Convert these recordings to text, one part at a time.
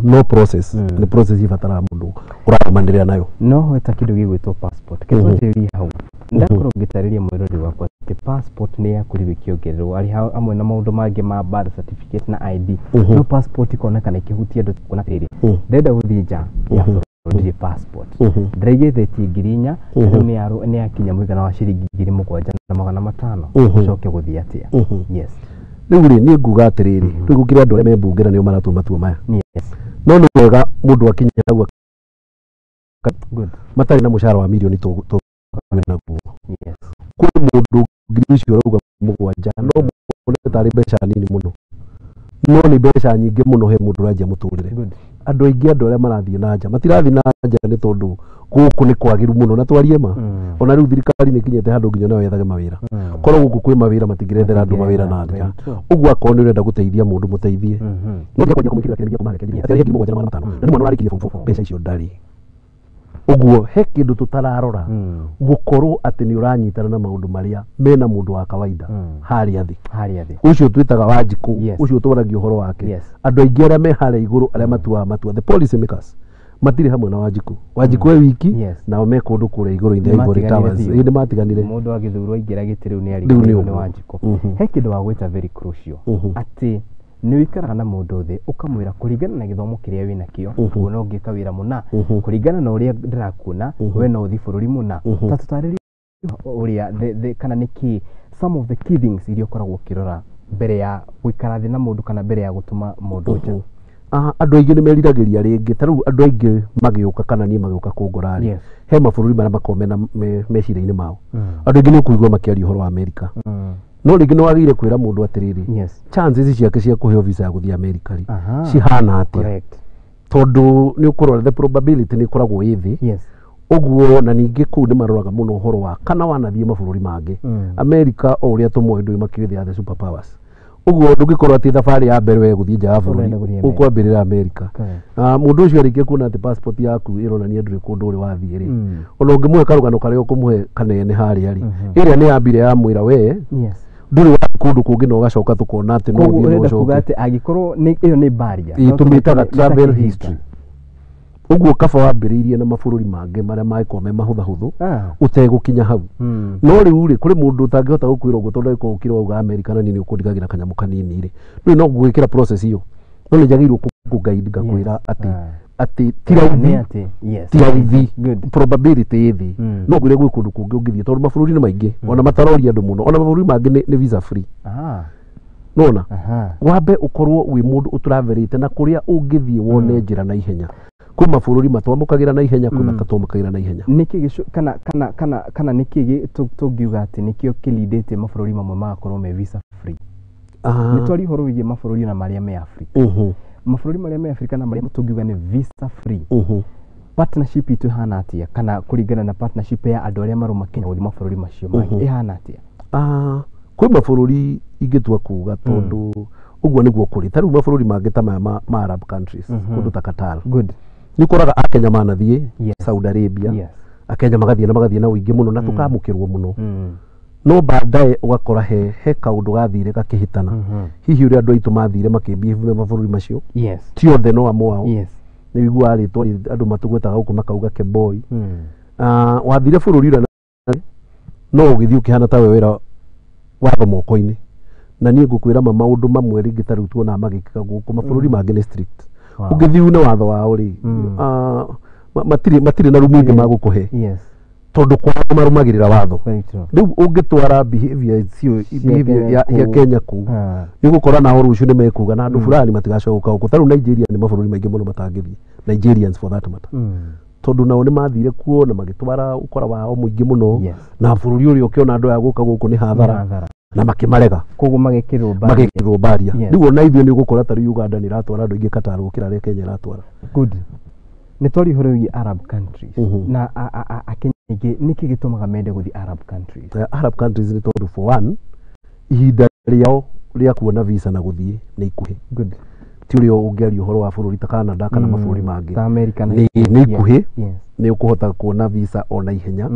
No process nĩ process ibataraga mũndũ ũrarũmanĩrĩra nayo. No hweta kĩndũ gĩgwĩtwo passport kĩtwanjĩrĩrie hau. Ndakorwo ngĩtarĩria mwĩrori wakwa atĩ passport nĩ yakorirwo ĩkĩongererwo arĩ hamwe na maũndũ mangĩ ma birth certificate na ID, no passport ikonekana ĩkĩhutia andũ, kuona atĩrĩrĩ, ndĩrenda gũthiĩ nja ya bũrũri, ndirĩ passport, ndĩraigĩthĩtie 4,000, na rĩu nĩ yakinya mũigana wa ciringi 7,500. Ũcoke gũthiĩ atĩa? Yes. Rĩu rĩ, niĩ nguga atĩrĩrĩ, rĩu gũkĩrĩ andũ arĩa me mbunge na nĩo maratua matua maya, no nĩ wega mũndũ akinya hau matarĩ na mũcara wa mirioni naguo. Kwĩ mũndũ ngiri icio ũrauga 7 no muone tarĩ mbeca nini mũno, no nĩ mbeca nyingĩ mũno he mũndũ ũranjia mũtũrĩre. Andũ aingĩ, andũ arĩa marathiĩ na nja, matirathiĩ na nja nĩ tondũ gũkũ nĩ kwagĩru mũno, na twarie ma, ona rĩu thirikari nĩ ĩkinyĩte handũ nginya nayo yethage mawĩra. Korwo gũkũ kwĩ mawĩra, matingĩrethera andũ mawĩra na nja. Very true. Ũguo akorwo nĩ ũrenda gũteithia mũndũ, mũteithie, no tiga kwanjia kũmwĩkĩrĩra kĩrĩa kuma harĩa atĩ 7,500, na nĩ mwana ũrarĩkirie form four, mbeca icio ndarĩ. Ũguo he kĩndũ tũtararora, gũkorwo atĩ nĩ ũranyitana na maũndũ marĩa mena mũndũ wa kawaida harĩa thĩ, harĩa thĩ, ũcio twĩtaga Wanjikũ, ũcio twaragia ũhoro wake. Andũ aingĩ arĩa me harĩa igũrũ, arĩa matuaga matua, the policy makers, matirĩ hamwe na Wanjikũ. Wanjikũ e wiki, nao me kũndũ kũrĩa igũrũ in the ivory Nĩmatiganire towers. biũ. Ĩĩ, nĩmatiganire. Mũndũ agĩthurwo aingĩra gĩtĩ rĩu nĩ Rĩu nĩ ariganĩirwo nĩ ũguo. Wanjikũ. He kĩndũ wagwĩta very crucial, atĩ nĩ ũikaraga na mũndũ thĩ ũkamwĩra kũringana na gĩthomo kĩrĩa wĩna kĩo, kuona ũngĩka wĩra mũna, kũringana na ũrĩa ndĩrakuona, we no ũthiĩ bũrũri mũna. Ta tũtarĩrie ũrĩa kana nĩ kĩ some of the key things iria ũkoragwo ũkĩrora mbere ya gũikara thĩ na mũndũ kana mbere ya gũtũma mũndũ nja. Andũ aingĩ nĩ meriragĩria rĩngĩ, ta rĩu andũ aingĩ magĩũka kana niĩ magĩũka kũngora rĩ, he mabũrũri marĩa makoragwo mena meciria-inĩ mao. Andũ aingĩ nĩ ũkũigua makĩaria ũhoro wa Amerika, no rĩngĩ nĩ wagĩrĩire kwĩra mũndũ atĩrĩrĩ, chances ciake cia kũheo visa ya gũthiĩ Amerika rĩ, cihana atĩa? Tondũ nĩ ũkũrora the probability nĩ ĩkoragwo ĩ thĩ. Ũguo na ningĩ kũu nĩ maroraga mũno ũhoro wa kana wanathiĩ mabũrũri mangĩ. America, o ũrĩa tũmoĩ, ndũĩ makĩũĩ, they are the super powers. Ũguo ndũngĩkorwo atĩ thabarĩ ya mbere we gũthiĩ nja ya bũrũri Ũrenda gũthiĩ Amerika. ũkwambĩrĩra America. Ah, mũndũ ũcio arĩkia kuona atĩ passport yaku ĩronania ndũrĩ kũndũ ũrĩ wathiĩ rĩ, ona ũngĩmũhe karũgano karĩa ũkũmũhe kanene harĩa rĩ, ĩrĩa nĩ yambire yamwĩra we ndũrĩ wathiĩ kũndũ kũngĩ na ũgacoka tũkona atĩ no Koguo ũthiĩ na ũrenda kuga ũcoke. atĩ angĩkorwo nĩ ĩyo nĩ barrier, Ĩĩ, no tũmĩtaga tũmĩte nĩ ta travel kĩhinga. history. Ũguo kaba wambĩrĩirie na mabũrũri mangĩ marĩa mangĩkorwo me mahũthahũthũ ũtegũkinya hau. No rĩu rĩ, kũrĩ mũndũ ũtangĩhota gũkwĩra ũguo, tondũ angĩkorwo ũkire wauga Amerika na niĩ nĩ ũkũndigagĩra kanyamũ kanini rĩ, rĩu no ngũgwĩkĩra process ĩyo, no nĩ njagĩrĩirwo kũguide, ngakwĩra atĩ atĩ ti Nĩ raithi, atĩ yes ti raithi, probability ĩ thĩ. No ngwĩre gwĩ kũndũ kũngĩ ũngĩthiĩ, tondũ mabũrũri nĩ maingĩ ona mataroria andũ mũno, ona mabũrũri mangĩ nĩ visa free. Nona wambe ũkorwo wĩ mũndũ ũtũraverĩte na kũrĩa ũngĩthiĩ wone njĩra na ihenya. Kwĩ mabũrũri matwamũkagĩra na ihenya, kwĩ matatwamũkagĩra na ihenya. Nĩkĩ kana kana kana kana nĩkĩ tũngiuga atĩ nĩkĩo kĩlindĩte mabũrũri mamwe magakorwo me visa free? Nĩ twaria ũhoro wĩgiĩ mabũrũri na marĩa me Afrika, mabũrũri marĩa me Afrika na marĩa tũngiuga nĩ visa free, partnership itũ ĩhana atĩa, kana kũringana na partnership ya andũ arĩa marũma Kenya gũthiĩ mabũrũri macio mangĩ ĩhana atĩa? Ah, kwĩ mabũrũri ingĩtua kuga, tondũ ũguo nĩguo kũrĩ, ta rĩu mabũrũri mangĩ ta maya ma Arab countries, kũndũ ta Qatar, nĩ ũkoraga Akenya manathiĩ Saudi Arabia, Akenya magathiĩ na magathiĩ na ũingĩ mũno na tũkamũkĩrwo mũno, no baadaye ũgakora he kaũndũ gathire gakĩhĩtana, hihi ũrĩa andũ aitũ mathire makĩmbihave mabũrũri macio, ti othe no amwe ao. Nĩ ũiguaga rĩtwa andũ matũgwetaga gũkũ makauga Kemboi. Ah, wathire bũrũri ũrĩa no ũgĩthiĩ ũkĩhana ta we wĩra watho moko-inĩ, na niĩ ngũkwĩra ma maũndũ mamwe rĩngĩ ta rĩu tuonaga magĩkĩka gũkũ mabũrũri mangĩ nĩ strict. Ũngĩthiĩ une watho wao rĩ, ah, matirĩ na rumu ingĩ magũkũhe, tondũ kwao marũmagĩrĩra watho. Very true. Rĩu ũngĩtwara behavior icio, behavior Kenya ya kũu. Kenya kũu, nĩ ũgũkora nao rũciũ nĩ mekuga na andũ fulani matigacoka gũkũ. Ta rĩu Nigeria, nĩ mabũrũri maingĩ mũno matangĩthiĩ, Nigerians for that matter, tondũ nao nĩ mathire kuo na magĩtwara ũkora wao mũingĩ mũno, na bũrũri ũrĩa ũkĩona andũ aya gũka gũkũ nĩ hathara, Hathara. na makĩmarega. Koguo magekĩrwo barrier. Magekĩrwo baria. Rĩu ona ithuĩ nĩ ũgũkora ta rĩu Uganda nĩ ĩratwara andũ aingĩ Qatar gũkĩra arĩa Kenya ĩratwara. Good. Nĩ twaria ũhoro wĩgiĩ Arab countries, na Akenya aingĩ nĩkĩ gĩtũmaga mende gũthiĩ Arab countries? Arab countries nĩ tondũ for one, ihinda rĩao rĩa kuona visa na gũthiĩ nĩ ikuhĩ. Ti ũrĩa ũngĩaria ũhoro wa bũrũri ta Canada kana mabũrũri mangĩ. Ta America na Nĩ ikuhĩ, nĩ ũkũhota kuona visa ona ihenya.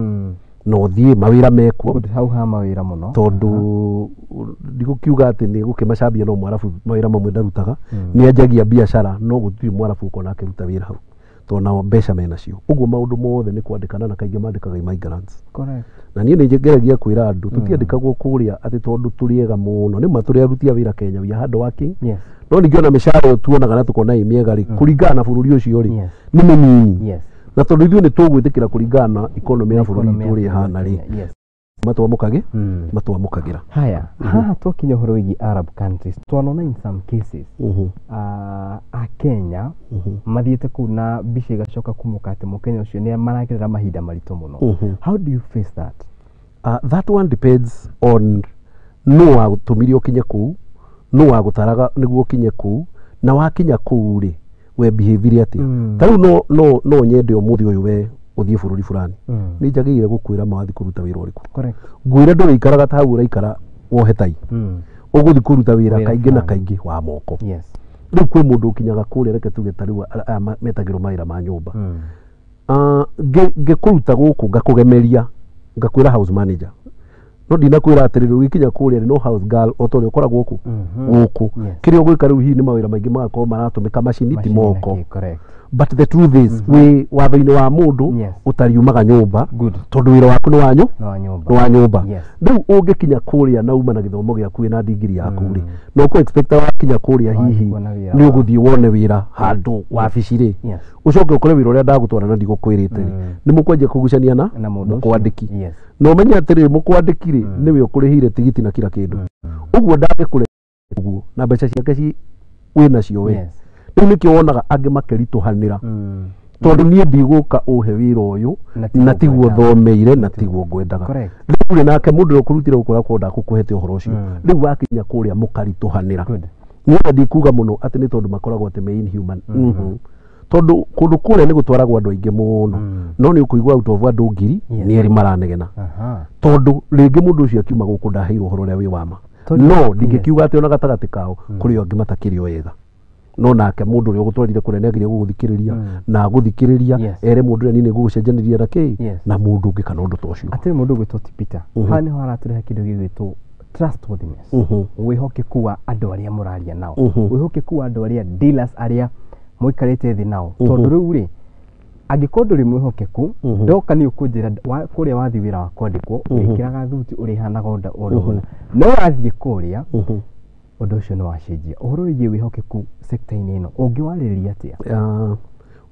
Na ũthiĩ mawĩra mekuo. Good, hau ha mawĩra mũno. Tondũ ndigũkiuga atĩ nĩ gũkĩmacambia, no mwarabu mawĩra mamwe ndarutaga. Nĩ anjagia biacara, no gũtirĩ mwarabu ũkona akĩruta wĩra hau, tondũ nao mbeca menacio. Ũguo maũndũ mothe nĩ kwandĩkana, na kaingĩ mandĩkaga immigrants. Na niĩ nĩ ngeragia kwĩra andũ tũtiandĩkagwo kũrĩa atĩ tondũ tũrĩ ega mũno. Nĩ ma tũrĩ aruti a wĩra Kenya, we are hard working. No ningĩ ona mĩcara ĩyo tuonaga na tũkona ĩ mĩega rĩ, kũringana na bũrũri ũcio rĩ, nĩ mĩnini. Na tondũ ithuĩ nĩ tũgwĩtĩkĩra kũringana na economy ya bũrũri Economy witũ ya ũrĩa bũrũri ĩhana wa rĩ, Kenya, yes. Matwamũkagĩra. Haya, haha twakinya ũhoro wĩgiĩ Arab countries, twanona in some cases a Kenya mathiĩte kũu na mbica igacoka kumũka atĩ mũkenya ũcio nĩ maragerera mahinda maritũ mũno. How do you face that? That one depends on nũ wagũtũmire ũkinye kũu, nũ wagũtaraga nĩguo ũkinye kũu, na wakinya kũu rĩ, we behavire atĩa. Ta rĩu no nyende ũmũthĩ ũyũ we ũthiĩ bũrũri fulani, nĩ njagĩrĩire gũkwĩra ma wathiĩ kũruta wĩra ũrĩkũ. Ngwĩre ndũrĩikaraga ta hau ũraikara wohe tai, ũgũthiĩ kũruta wĩra Wĩra kaingĩ na fulani. kaingĩ wa moko. Rĩu kwĩ mũndũ ũkinyaga kũrĩa, reke tuge ta rĩu aya metagĩrwo mawĩra ma nyũmba. Ngĩkũruta gũkũ ngakũgemeria ngakwĩra house manager, no ndinakwĩra atĩrĩrĩ, ũgĩkinya kũrĩa rĩ, no house girl o ta ũrĩa ũkoragwo gũkũ gũkũ. Kĩrĩa ũgwĩka rĩu hihi nĩ mawĩra maingĩ magakorwo maratũmĩka macini, ti Macini na moko. kĩ, correct. But the truth is, wĩ watho-inĩ wa mũndũ ũtariumaga nyũmba, tondũ wĩra waku nĩ wanyu Nĩ wa nyũmba. Nĩ wa nyũmba. Rĩu ũngĩkinya kũrĩa na uma na gĩthomo gĩaku, wĩna ndigiri yaku rĩ, na ũkũ expect wakinya kũrĩa Wathiĩ hihi kuona wĩra nĩ ũgũthiĩ wone wĩra handũ wabici rĩ, ũcoke ũkore wĩra ũrĩa ndagũtwara na ndigũkwĩrĩte rĩ, nĩ mũkwanjia kũgucania na Na mũndũ ũcio. mũkwandĩki. Na ũmenye atĩrĩrĩ, mũkwandĩki rĩ, nĩwe ũkũrĩhĩire tigiti na kila kĩndũ. Ũguo ndangĩkũre ũguo na mbeca ciake ci wĩnacio we. Rĩu nĩkĩo wonaga angĩ makĩritũhanĩra, tondũ niĩ ndigũka ũhe wĩra ũyũ Na tiguo na tiguo ngwendaga. thomeire na tiguo ngwendaga. Rĩu rĩ, nake mũndũ ũrĩa ũkũrutire gũkũ akorwo ndakũkũhete ũhoro ũcio. Rĩu wakinya kũrĩa mũkaritũhanĩra. Niĩ ndikuga mũno atĩ nĩ tondũ makoragwo atĩ me inhuman. Tondũ kũndũ kũrĩa nĩ gũtwaragwo andũ aingĩ mũno, no nĩ ũkũigua out of andũ 1000 nĩ erĩ maranegena, tondũ rĩngĩ mũndũ ũcio akiuma gũkũ ndaheirwo ũhoro ũrĩa wĩ wa ma. No ndingĩkiuga atĩ ona gatagatĩ kao kũrĩ o angĩ matakĩrĩ o ega, no nake mũndũ ũrĩa ũgũtwarire kũrĩa nĩ agĩrĩire gũgũthikĩrĩria na agũthikĩrĩria, ere mũndũ ũrĩa niĩ nĩ ngũgũcenjanĩria na kĩ na mũndũ ũngĩ kana ũndũ ta ũcio. Atĩrĩ, mũndũ ũgwĩtwo Peter, haha nĩho aratũrehe kĩndũ gĩgwĩtwo trustworthiness, wĩhokeku wa andũ arĩa mũraria nao, wĩhokeku wa andũ arĩa dealers arĩa mũikarĩte thĩ nao, tondũ rĩu rĩ, angĩkorwo ndũrĩ mwĩhokeku, ndoka nĩ ũkũnjĩra kũrĩa wathiĩ wĩra wa kwandĩkwo ũrĩkĩraga thuti, ũrĩhanaga ũndũ ũna, no wathiĩ kũrĩa ũndũ ũcio nĩ wacenjia. Ũhoro wĩgiĩ wĩhokeku sector-inĩ ĩno ũngĩwarĩrĩria atĩa? Ah,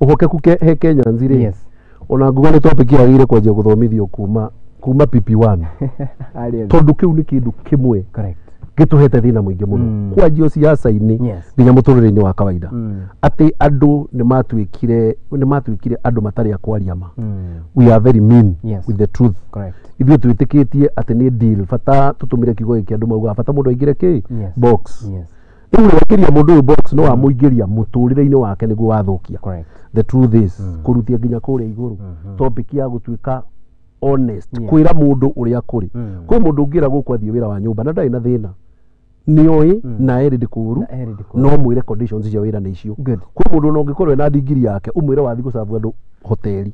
ũhokeku he Kenyans rĩ, ona nguga nĩ topic yagĩrĩire kwanjia gũthomithio kuma PP1, Harĩa thĩ. Tondũ kĩu nĩ kĩndũ kĩmwe gĩtũhete thĩna mũingĩ mũno, kwanjia siasa-inĩ nginya mũtũrĩre-inĩ wa kawaida, atĩ andũ nĩ matuĩkire andũ matarĩ a kwaria ma. We are very mean with the truth. Ithuĩ twĩtĩkĩtie atĩ nĩ deal, bata tũtũmĩre kiugo gĩkĩ andũ maugaga, bata mũndũ aingĩre kĩ box. Rĩu waingĩria mũndũ ũyũ box, no wamũingĩria mũtũrĩre-inĩ wake nĩguo wathũkia. The truth is, kũrutia nginya kũrĩa igũrũ, topic ya gũtuĩka honest, kwĩra mũndũ ũrĩa kũrĩ. Kwĩ mũndũ ũngĩra gũkũ athiĩ wĩra wa nyũmba na ndarĩ na thĩna, nĩoĩ na erĩ ndĩkũru, Na erĩ ndĩkũru. No mwĩre conditions cia wĩra nĩ icio. Kwĩ mũndũ ona ũngĩkorwo ena ndigiri yake, ũmwĩre wathiĩ gũcabu andũ hoteli,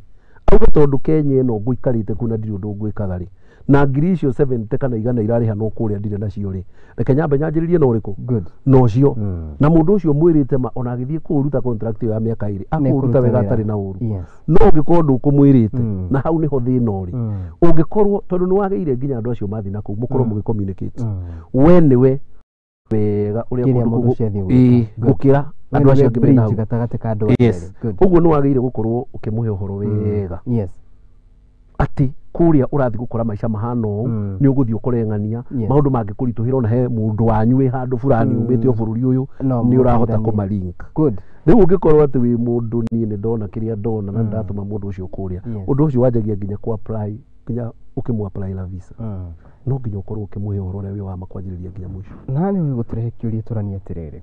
auge tondũ Kenya ĩno ngũikarĩte kuu na ndirĩ ũndũ ngwĩkaga rĩ, na ngiri icio 70 kana 100 irarĩha no kũrĩa ndirĩ nacio rĩ, reke nyambe nyanjĩrĩrie na ũrĩkũ na ũcio. Na mũndũ ũcio mwĩrĩte ma, ona agĩthiĩ kũũruta contract ĩyo ya mĩaka 2, akũũruta Nĩekũruta wega wĩra. atarĩ na ũru. No ũngĩkorwo ndũkũmwĩrĩte, na hau nĩho thĩna ũrĩ. Ũngĩkorwo tondũ nĩ wagĩire nginya andũ acio mathiĩ na kũu mũkorwo mũgĩ-communicate, we nĩwe wega ũrĩa Kĩrĩa kũndũ mũndũ kũu ũcio athiĩ ĩĩ, gwĩka. Good. gũkĩra We andũ acio nĩwe angĩ mena hau. Bridge gatagatĩ ka andũ acio erĩ. Good. Ũguo nĩ wagĩrĩire gũkorwo ũkĩmũhe ũhoro wega atĩ kũrĩa ũrathiĩ gũkora maica mahana ũũ, nĩ ũgũthiĩ ũkore ng'ania, maũndũ mangĩkũritũhĩra, ona he mũndũ wanyu wĩ handũ fulani umĩte o bũrũri ũyũ, No nĩ ũrahota mũteithanie. kũmalink. Rĩu ũngĩkorwo atĩ wĩ mũndũ, niĩ nĩ ndona kĩrĩa ndona na ndatũma mũndũ ũcio kũrĩa, ũndũ ũcio wanjagia nginya kũ apply, nginya ũkĩmũ apply la visa, no nginya ũkorwo ũkĩmũhe ũhoro ũrĩa wĩ wa ma kwanjĩrĩria nginya mũico. Na nĩ gũtũrehe kĩũria tũranie atĩrĩrĩ,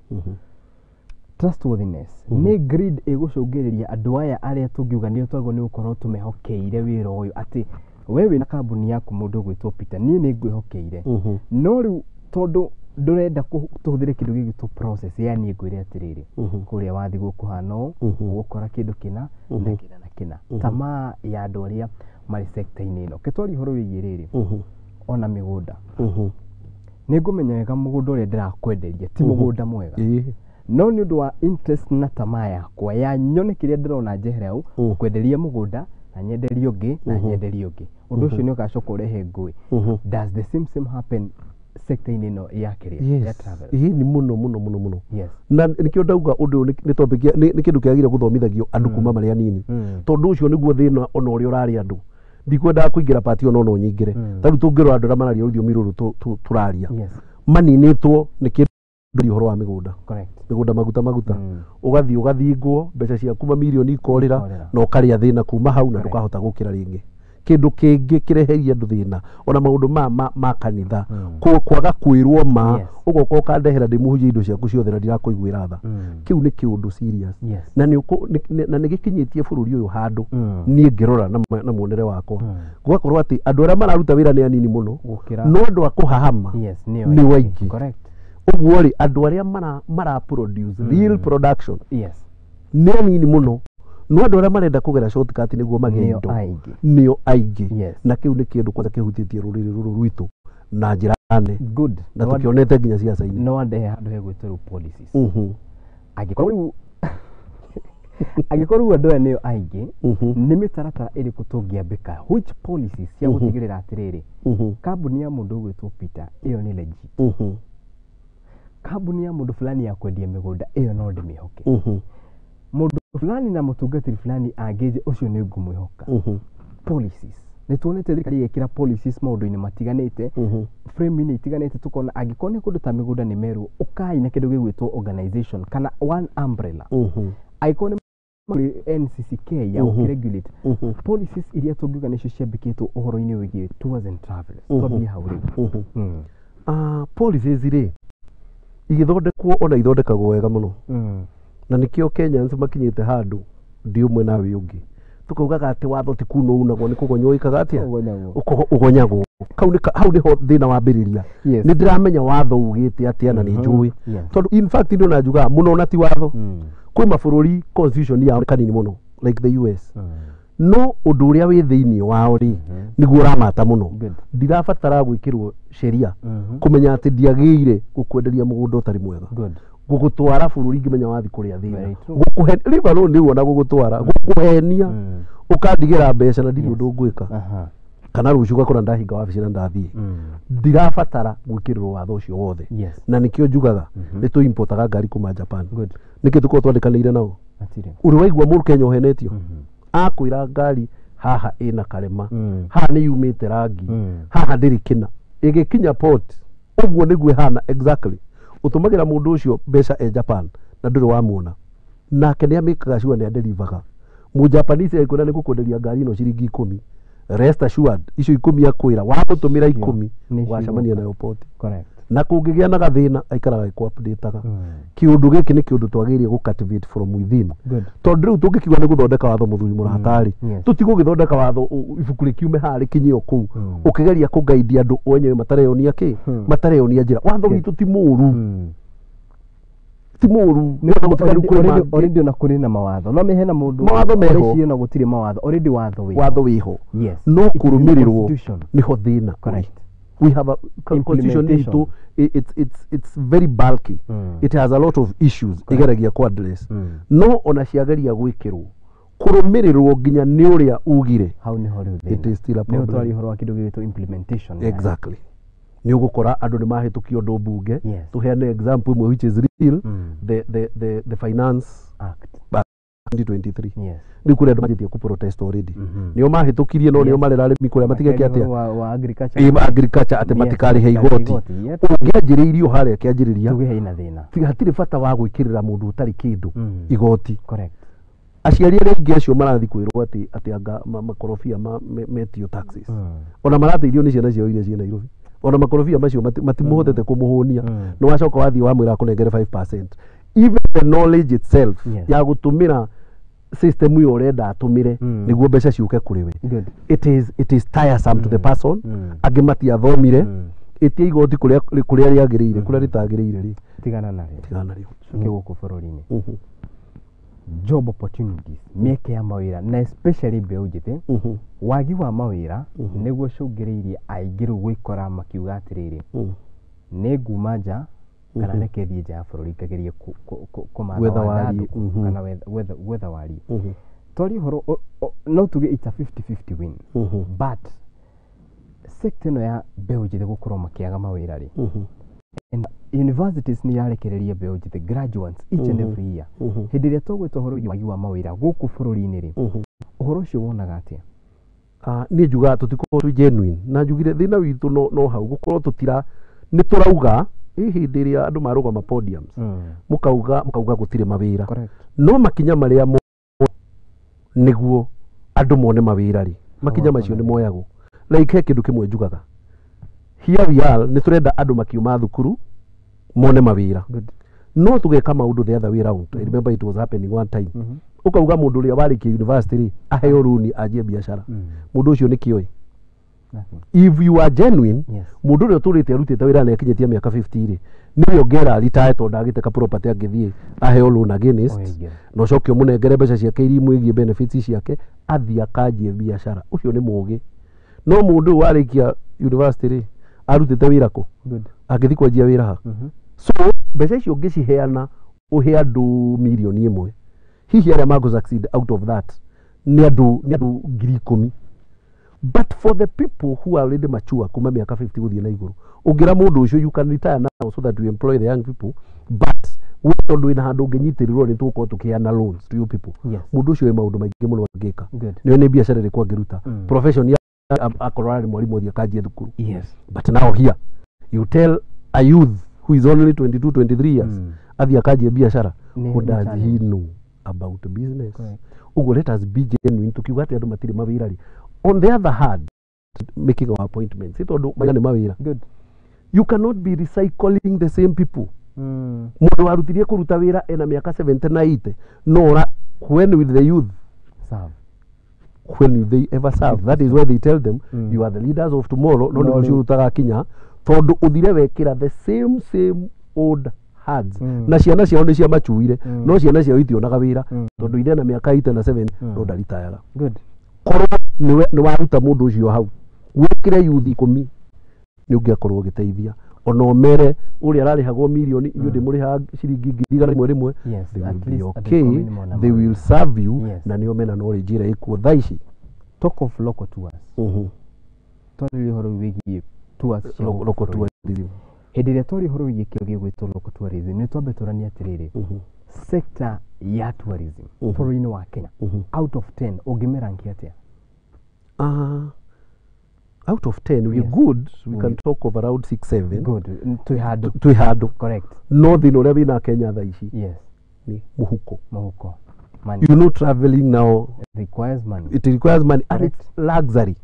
trustworthiness nĩ greed ĩgũcũngĩrĩria andũ aya arĩa tũngiuga nĩo twagwo nĩ gũkorwo tũmehokeire wĩra ũyũ, atĩ we wĩna kambuni yaku, mũndũ ũgwĩtwo Peter, niĩ nĩ ngwĩhokeire, no rĩu tondũ ndũrenda tũhũthĩre kĩndũ gĩgwĩtwo process, yani ngwĩre atĩrĩrĩ, kũrĩa wathiĩ gũkũhana ũũ, ũgũkora kĩndũ kĩna na kĩna na kĩna, tamaa ya andũ arĩa marĩ sector-inĩ ĩno. Ketwari ũhoro wĩgiĩ rĩrĩ ona mĩgũnda, nĩ ngũmenya wega mũgũnda ũrĩa ndĩrakwenderia ti mũgũnda mwega, no nĩ ũndũ wa interest na tamaa yakwa ya nyone kĩrĩa ndĩrona njehere hau, kwenderia mũgũnda na nyenderie ũngĩ na nyenderie ũngĩ, ũndũ ũcio nĩ ũgacoka ũrehe ngũĩ. Does the same happen sector-inĩ ĩno ya kĩrĩa ya travel? Ĩĩ, nĩ mũno mũno mũno mũno. Yes. Na nĩkĩo ndauga ũndũ ũyũ nĩ topic nĩ kĩndũ kĩagĩrĩire gũthomithagio andũ kuma marĩ anini, tondũ ũcio nĩguo thĩna ona ũrĩa ũrarĩ andũ. Ndikwendaga kũingĩra pati ona no nyingĩre. Ta rĩu tũngĩrora andũ arĩa mararia rũthiomi rũrũ tũraria, maninĩtwo nĩ kĩndũ ũhoro wa mĩgũnda. Correct. Mĩgũnda maguta maguta, ũgathiĩ ũgathingwo mbeca ciaku mamirioni ikorĩra, Ikorĩra. na ũkarĩa thĩna kuma hau na ndũkahota gũkĩra rĩngĩ. Kĩndũ kĩngĩ kĩreheria andũ thĩna ona maũndũ ma kanitha, kwaga kwĩrwo ma, ũgoka ũkandehera ndĩmũhunjie indo ciaku ciothe na ndirakũiguĩra tha. Kĩu nĩ kĩũndũ serious. Yes. Na nĩ gĩkinyĩtie bũrũri ũyũ handũ niĩ ngĩrora na muonere wakwa, gũgakorwo atĩ andũ arĩa mararuta wĩra nĩ anini mũno, Gũkĩra no andũ a kũhahama yes, nĩo nĩ aingĩ. Correct. Ũguo rĩ, andũ arĩa mara produce real production Yes. nĩ anini mũno, no andũ arĩa marenda kũgera shortcut nĩguo magĩe Nĩo indo aingĩ. nĩo aingĩ. Yes. Na kĩu nĩ kĩndũ kwanza kĩhutĩtie rũrĩrĩ rũrũ rwitũ na njĩra nene. Good. Na tũkĩonete nginya ciaca-inĩ. No wandehe handũ hegwĩtwo rĩu policies. Angĩkorwo rĩu andũ aya nĩo aingĩ, nĩ mĩtaratara ĩrĩkũ tũngĩambĩka, which policies cia gũtigĩrĩra atĩrĩrĩ, kambuni ya mũndũ ũgwĩtwo Peter ĩyo nĩ legit, kambuni ya mũndũ fulani ya kwendia mĩgũnda ĩyo no ndĩmĩhoke, mũndũ fulani na mũtungatĩri fulani angĩnje ũcio nĩ ngũmwĩhoka. Policies, nĩ tuonete thirikari ĩgĩkĩra policies maũndũ-inĩ matiganĩte, frame-inĩ itiganĩte, tukona angĩkorwo nĩ kũndũ ta mĩgũnda nĩ merwo ũkai na kĩndũ gĩgwĩtwo organization kana one umbrella, angĩkorwo nĩ kũrĩ NCCK ya gũkĩregulate policies iria tũngiuga nĩcio ciambĩkĩtwo ũhoro-inĩ wĩgiĩ tours and travels. Twambie hau rĩu. Policies rĩ, igĩthondekwo ona ithondekagwo wega mũno, na nĩkĩo Kenyans makinyĩte handũ ndi ũmwe nawe ũngĩ tukaugaga atĩ watho ti kuno unagwo nĩ kũgonywo ĩkaga atĩa, ũgonyagwo. Kau hau nĩho thĩna wambĩrĩria. Yes. Nĩ ndĩramenya watho ugĩte atĩa na nĩ njũĩ, Yes. tondũ in fact nĩ ona njugaga mũno na ti watho. Kwĩ mabũrũri constitution yao nĩ kanini mũno like the US, no ũndũ ũrĩa wĩ thĩinĩ wao rĩ nĩguo ũramata mũno. Good. Ndirabatara gwĩkĩrwo sheria kũmenya atĩ ndiagĩrĩire gũkwenderia mũgũnda ũtarĩ mwega, Good. gũgũtwara bũrũri ngĩmenya wathi kũrĩa thĩna, Very true. gũkũhe leave alone rĩu ona gũgũtwara gũkũhenia ũkandigĩra mbeca na ndirĩ ũndũ ngwĩka, kana rũciũ ũgakora ndahinga wabici na ndathiĩ. Ndirabatara gwĩkĩrĩrwo watho ũcio wothe. Yes. Na nĩkĩo njugaga nĩ tũimportaga ngari kuma Japan. Good. Nĩkĩ tũkorwo twandĩkanĩire nao? Hatirĩ. Ũrĩ waigua mũkenya ũhenetio akwĩra ngari haha ĩna karema, haha nĩ yumĩte rangi, haha ndĩrĩ kĩna, ĩgĩkinya port ũguo nĩguo ĩhana exactly. Ũtũmagĩra mũndũ ũcio mbeca e Japan na ndũrĩ wamuona, nake nĩ amĩkaga sure nĩ adelivaga. Mũjapanese agĩkwĩra nĩ gũkwenderia ngari ĩno ciringi 10, rest assured icio 10 akwĩra wamũtũmĩra 10 Nĩ wacemania nayo port. Correct. Na kũngĩgĩa na gathĩna aikaraga agĩkũ-updateaga. Kĩũndũ gĩkĩ nĩ kĩũndũ twagĩrĩire gũ cultivate from within, Good. tondũ rĩu tũngĩkiuga nĩ gũthondeka watho mũthuri mũratarĩ, Yes. tũtigũgĩthondeka watho ibuku rĩkiume haha rĩkinyie o kũu, ũkĩgeria kũguide andũ wenyewe matareyonia kĩ, matareyonia njĩra. Watho witũ ti mũru, ti mũru. Already ona kũrĩ na mawatho, no hena mũndũ Mawatho meho. ũreciria ona gũtirĩ mawatho, already watho wĩho. Watho wĩho. Yes. No It is in the kũrũmĩrĩrwo constitution. nĩho thĩna ũrĩ. Correct. We have a constitution Implementation. itũ, it's very bulky. It has a lot of issues igeragia ku address, no ona ciageria gwĩkĩrwo kũrũmĩrĩrwo nginya nĩ ũrĩa ugire, Hau nĩho rĩu it thĩna. is still a Nĩho problem. twaria ũhoro wa kĩndũ gĩgwĩtwo implementation. Exactly. Nĩ ũgũkora andũ nĩ mahĩtũkia ũndũ mbunge. Yes. Tũheane example ĩmwe which is real, the finance Act. 2023. Yes. Rĩu kũrĩ andũ manjĩtie kũ protest already, nĩo mahĩtũkirie no nĩo marera arĩmi kũrĩa matigeke Makĩaria atĩa ũhoro wa agriculture. Ĩ, agriculture atĩ Yes, matikarĩhe matikarĩhe igoti. igoti, yep. Ũngĩanjĩrĩirio harĩa kĩanjĩrĩria, Tuge hena thĩna. Hatirĩ bata wa gwĩkĩrĩra mũndũ ũtarĩ kĩndũ igoti. Correct. Aciari arĩa aingĩ acio marathiĩ kwĩrwo atĩ anga makorobia metio taxes, ona marateithio nĩ ciana ciao iria ciĩ Nairobi, ona makorobia macio matimũhotete kũmũhũnia. Nĩ wacoka wathiĩ wamwĩra akũnengere 5%, even the knowledge itself Yes. ya gũtũmĩra system ĩyo ũrenda atũmĩre nĩguo mbeca ciũke kũrĩ we, Good. it is tiresome to the person. Angĩ matiathomire. Ĩtia igoti kũrĩa rĩagĩrĩire, kũrĩa rĩtagĩrĩire rĩ, Tigana narĩo. tigana narĩo. Coke gũkũ bũrũri-inĩ. Job opportunities, mĩeke ya mawĩra, na especially mbeũ njĩthĩ, wagi wa mawĩra nĩguo ũcũngĩrĩirie aingĩ rĩu gwĩkora makiuga atĩrĩrĩ, nĩ nguma nja kana reke thiĩ nja ya bũrũri ngagerie kũmatha Gwetha wariĩ, wandandũku kana gwetha wariĩ. Twarie ũhoro no tuge it's a 50-50 win, but sector ĩno ya mbeũ njĩthĩ gũkorwo makĩaga mawĩra rĩ, and universities nĩ irarekereria mbeũ njĩthĩ, graduates, each and every year. Hĩndĩ ĩrĩa tũgwĩta ũhoro wĩgiĩ wagi wa mawĩra gũkũ bũrũri-inĩ rĩ, ũhoro ũcio wonaga atĩa? Ah, niĩ njugaga tũtikorwo twĩ genuine, na njugire thĩna witũ no hau gũkorwo tũtira nĩ tũrauga ĩ hĩndĩ ĩrĩa andũ marũgama podiums, mukauga gũtirĩ mawĩra. No makinya marĩa nĩguo andũ mone mawĩra rĩ, makinya macio nĩ moyagwo. Like he kĩndũ kĩmwe njugaga, here we are, nĩ tũrenda andũ makiuma thukuru mone mawĩra. No tũgeka maũndũ the other way round. I remember it was happening one time, ũkauga mũndũ ũrĩa warĩkia university rĩ, aheo rũni anjie biacara. Mũndũ ũcio nĩ kĩoĩ? Nothing. If you are genuine, mũndũ ũrĩa ũtũrĩte arutĩte wĩra na akinyĩtie mĩaka 50 rĩ, nĩwe ũngera retire tondũ ndagĩte ka property, angĩthiĩ aheo loan against, Oige. na ũcoke ũmũnengere mbeca ciake iria imwĩgiĩ benefits ciake, athiĩ akanjie biacara. Ũcio nĩ mũgĩ. No mũndũ ũyũ warĩkia university rĩ, arutĩte wĩra kũ? Angĩthiĩ kwanjia wĩra ha? So mbeca icio ũngĩciheana ũhe andũ 1 million, hihi arĩa mangũ succeed out of that nĩ andũ 10,000. But for the people who are already mature, kuma mĩaka 50 gũthiĩ na igũrũ, ũngĩra mũndũ ũcio, "You can retire now so that we employ the young people, but we tondũ wĩna handũ ũngĩnyitĩrĩrwo, nĩ tũgũkorwo tũkĩheana loans to you people," mũndũ ũcio wĩ maũndũ maingĩ mũno angĩka. Nĩwe nĩ biacara ĩrĩkũ angĩruta? Profession ya akorwo arĩ mwarimũ, athiĩ akanjie thukuru. But now here you tell a youth who is only 22 23 years athiĩ akanjie biacara. What Nĩ does he challenge. know about business? Correct. Ũguo let us be genuine tukiuga atĩ andũ matirĩ mawĩra rĩ. On the other hand, making our appointments, ĩ tondũ mawĩra nĩ mawĩra. You cannot be recycling the same people. Mũndũ warutirie kũruta wĩra ena mĩaka 70 na 80, no ora, when will the youth Serve. When will they ever serve? That is why they tell them, "You are the leaders of tomorrow." No No nĩ rũciũ rĩu. rũtagakinya tondũ ũthire wekĩra the same old hands, na ciana ciao nĩ ciamacuire, no ciana ciao itionaga wĩra tondũ ithe na mĩaka 8 na 7 no ndaritayaga. Korwo nĩ waruta mũndũ ũcio hau, wĩkĩre youth 10, nĩ ũngĩakorwo ũgĩteithia, ona ũmere ũrĩa ararĩhagwo mirioni, inyuĩ ndĩmũrĩhaga ciringi 100,000 rĩmwe. They will At be least andũ okay, 10 nĩ mona they mawĩra. will serve you. Na nĩo mena knowledge ĩrĩa ĩkuo thaa ici. Talk of local tours, twarĩrie ũhoro wĩgiĩ tours cia gũkũ Local bũrũri. tourism. Hĩndĩ ĩrĩa twaria ũhoro wĩgiĩ kĩo gĩgwĩtwo local tourism, nĩ twambe tũranie atĩrĩrĩ, sector ya tourism bũrũri-inĩ wa Kenya, out of 10 ũngĩmĩranki atĩa? Out of 10, we good, we can talk of around 6 7. Good. Twĩ handũ. Twĩ handũ. No thĩna ũrĩa wĩna Kenya thaa ici nĩ mũhuko. Mũhuko. Money. Traveling now requires money. It requires money and Correct. it's luxury.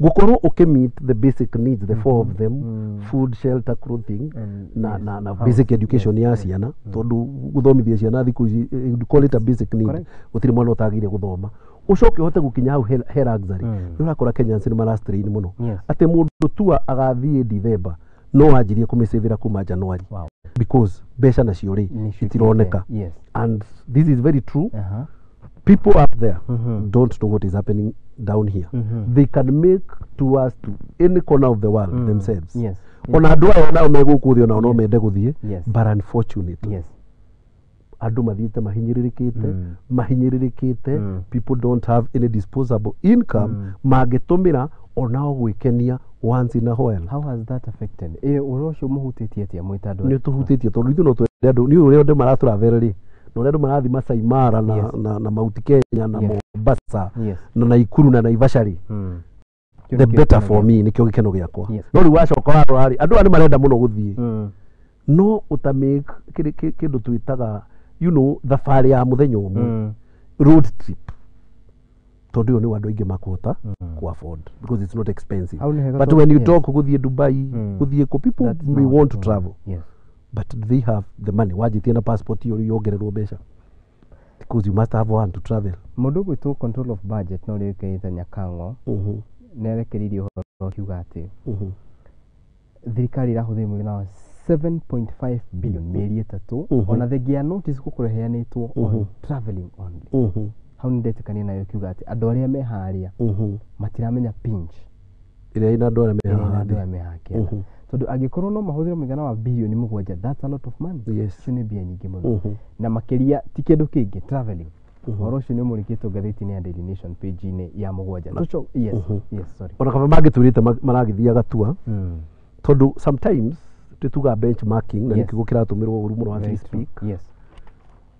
Gũkorwo ũkĩmeet the basic needs, the four of them, food, shelter, clothing, And na, na house. basic education ya ciana, tondũ gũthomithia ciana thikũ ici, you call it a basic need. Gũtirĩ mwana ũtagĩire gũthoma, ũcoke ũhote gũkinya hau he luxury. Nĩ ũrakora Kenyans nĩ marastrain mũno, atĩ mũndũ tua agathiĩ December no wanjirie kũmĩcĩvĩra kuma January, because mbeca nacio rĩ, Nĩ itironeka. And this is very true. People up there don't know what is happening down here. They can make tours to any corner of the world themselves. Ona andũ aya nao me gũkũ thĩ, onao no mende gũthiĩ, but unfortunately andũ mathiĩte mahinyĩrĩrĩkĩte, mahinyĩrĩrĩkĩte. People don't have any disposable income mangĩtũmĩra onao gwĩkenia once in a while. How has that affected, ũhoro ũcio mũhutĩtie atĩa mwĩ ta andũ a Nĩ tũhutĩtie tondũ ithuĩ no twende andũ, nĩ ũrĩa andũ maratũravel rĩ, na ũrĩa andũ marathiĩ Masai Mara na, na Mount Kenya na Mombasa na Naikuru na Naivasha rĩ, Kĩu the nĩkĩo better gĩkeno for gĩaku. me, nĩkĩo gĩkeno gĩakwa. No rĩu wacoka warora rĩ, andũ aya nĩ marenda mũno gũthiĩ, no ũtamake kĩndũ twĩtaga thabarĩ ya mũthenya ũmwe, road trip, tondũ ĩyo nĩ andũ aingĩ makũhota ku afford because it's not expensive. Hau nĩ hega But tondũ- when you talk gũthiĩ Dubai, gũthiĩ kũ, people That's may not want to true. travel, but do they have the money? Wanjĩtie na passport ĩyo rĩu yongererwo mbeca, because you must have one to travel. Mũndũ ũgwĩtwo control of budget na ũrĩa ũĩkaine Nyakang'o nĩ arekereirie ũhoro akiuga atĩ thirikari ĩrahũthĩra mũigana wa 7.5 billion mĩeri 3, ona thengia ya notice gũkorwo ĩheanĩtwo on traveling only. Hau nĩ ndetĩkania nayo kiuga atĩ andũ arĩa me harĩa matiramenya pinch ĩrĩa ĩna andũ arĩa me ĩrĩa ĩna haha andũ thĩ. arĩa me haha kĩanda, tondũ angĩkorwo no mahũthĩre mũigana wa bilioni 7, that's a lot of money. Yes. Icio nĩ mbia nyingĩ mũno, na makĩria ti kĩndũ kĩngĩ, traveling. Ũhoro ũcio nĩ ũmũrĩkĩtwo ngathĩti-inĩ ya Daily Nation page-inĩ ya 7. Yes, yes, sorry. Ona kaba mangĩtwĩrĩte maragĩthiaga tua, tondũ sometimes twĩtuga benchmarking na nĩkĩo kĩratũmĩrwo ũru mũno as we Very true. speak,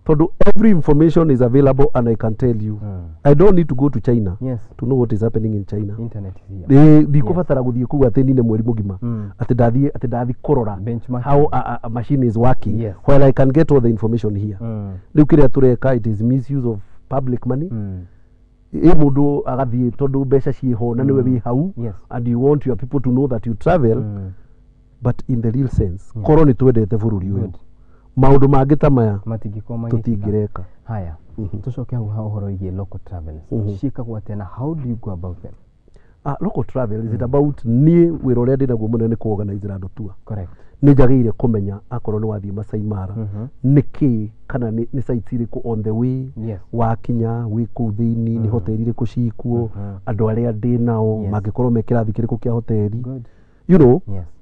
tondũ every information is available and I can tell you, I don't need to go to China to know what is happening in China. Internet is here. Ndikũbatara gũthiĩ kũu atĩ nine mweri mũgima, atĩ ndathiĩ kũrora Benchmarking. how a machine is working while I can get all the information here. Rĩu kĩrĩa tũreka, it is misuse of public money. Ĩ mũndũ agathiĩ tondũ mbeca ciĩho na nĩwe wĩ hau, and you want your people to know that you travel, but in the real sense, korwo nĩ twendete bũrũri ũyũ, maũndũ mangĩ ta maya matingĩkorwo magĩkĩka. Tũtingĩreka. Haya, tucoke hau ha ũhoro wĩgiĩ local travels, ciĩkagwo atĩa na how do you go about them? Local travel is it about niĩ wĩra ũrĩa ndĩnaguo mũnene nĩ kũorganizera andũ tour. Correct. Nĩ njagĩrĩire kũmenya akorwo nĩ wathiĩ Masai Mara, nĩ kĩ kana nĩ sites irĩkũ on the way, wakinya wĩ kũu thĩinĩ, nĩ hoteli irĩkũ cikuo, andũ arĩa ndĩ nao mangĩkorwo me kĩrathi kĩrĩkũ kĩa hoteli,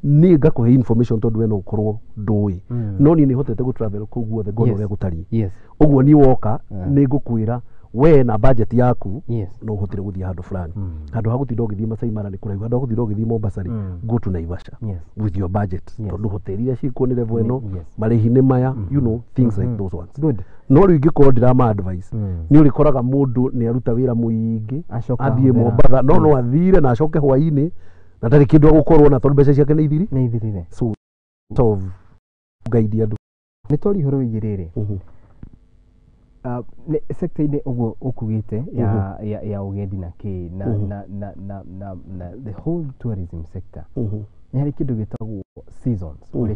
niĩ ngakũhe information, tondũ we no ũkorwo ndũĩ, no niĩ nĩ hotete gũ travel kũu guothe ngona ũrĩa gũtariĩ. Ũguo niĩ woka nĩ ngũkwĩra we na budget yaku no ũhotire gũthiĩ handũ fulani, handũ ha gũtinda ũgĩthiĩ Masai Mara nĩ kũraihu, handũ ha gũtinda ũgĩthiĩ Mombasa rĩ, go to Naivasha with your budget, tondũ hoteli iria ciĩkuo nĩ level ĩno, marĩhi nĩ maya, things like those ones. Good. No rĩu ingĩkorwo ndĩrama advice, nĩ ũrĩkoraga mũndũ nĩ aruta wĩra mũingĩ Acoka athiĩ ahũthĩra. Mombatha, no athire na acoke hwainĩ na ndarĩ kĩndũ agũkorwo na, tondũ mbeca ciake nĩ ithiri. Nĩ ithirire. So sort of guide andũ. Nĩ twaria ũhoro wĩgiĩ rĩrĩ, sector-inĩ ũguo ũkugĩte ya ũgendi na kĩ na, na the whole tourism sector, nĩ harĩ kĩndũ gĩtagwo seasons, ũrĩa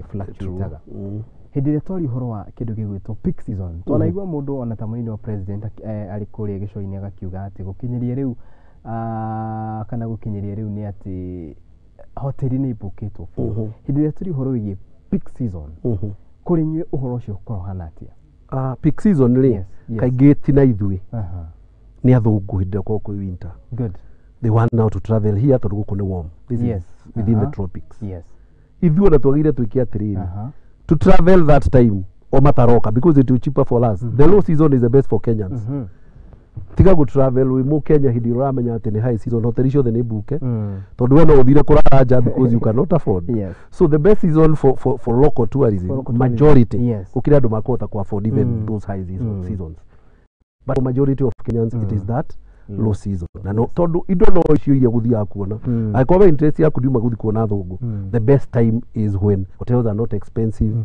fluctuataga. Hĩndĩ ĩrĩa twaria ũhoro wa kĩndũ gĩgwĩtwo peak season, twanaigua mũndũ ona ta mũnini wa president arĩ kũrĩa gĩcũa-inĩ agakiuga atĩ gũkinyĩria rĩu, kana gũkinyĩria rĩu nĩ atĩ hoteli nĩ ibũkĩtwo biũ. Hĩndĩ ĩrĩa tũrĩ ũhoro wĩgiĩ peak season, kũrĩ inyuĩ ũhoro ũcio ũkorwo ũhana atĩa? Peak season rĩ, kaingĩ ti na ithuĩ, nĩ athũngũ hĩndĩ ĩrĩa gũkoragwo kwĩ winter. They want now to travel here tondũ gũkũ nĩ warm. This is within the tropics. Ithuĩ ona twagĩrĩire twĩke atĩrĩrĩ, to travel that time o mataroka, because it is cheaper for us. The low season is the best for Kenyans. Tiga gũ travel wĩ mũkenya hĩndĩ ĩrĩa ũramenya atĩ nĩ high season, hoteli ciothe nĩ mbuke, tondũ we no ũthire kũrara nja because you cannot afford. So the best season for local tourism, For local tourism. majority, gũkĩrĩ andũ makũhota ku afford even those high seasons, but for majority of Kenyans it is that low season, na no tondũ indo no icio iria gũthiaga kuona, angĩkorwo we interest yaku ndiuma gũthiĩ kuona thũngũ, the best time is when hotels are not expensive,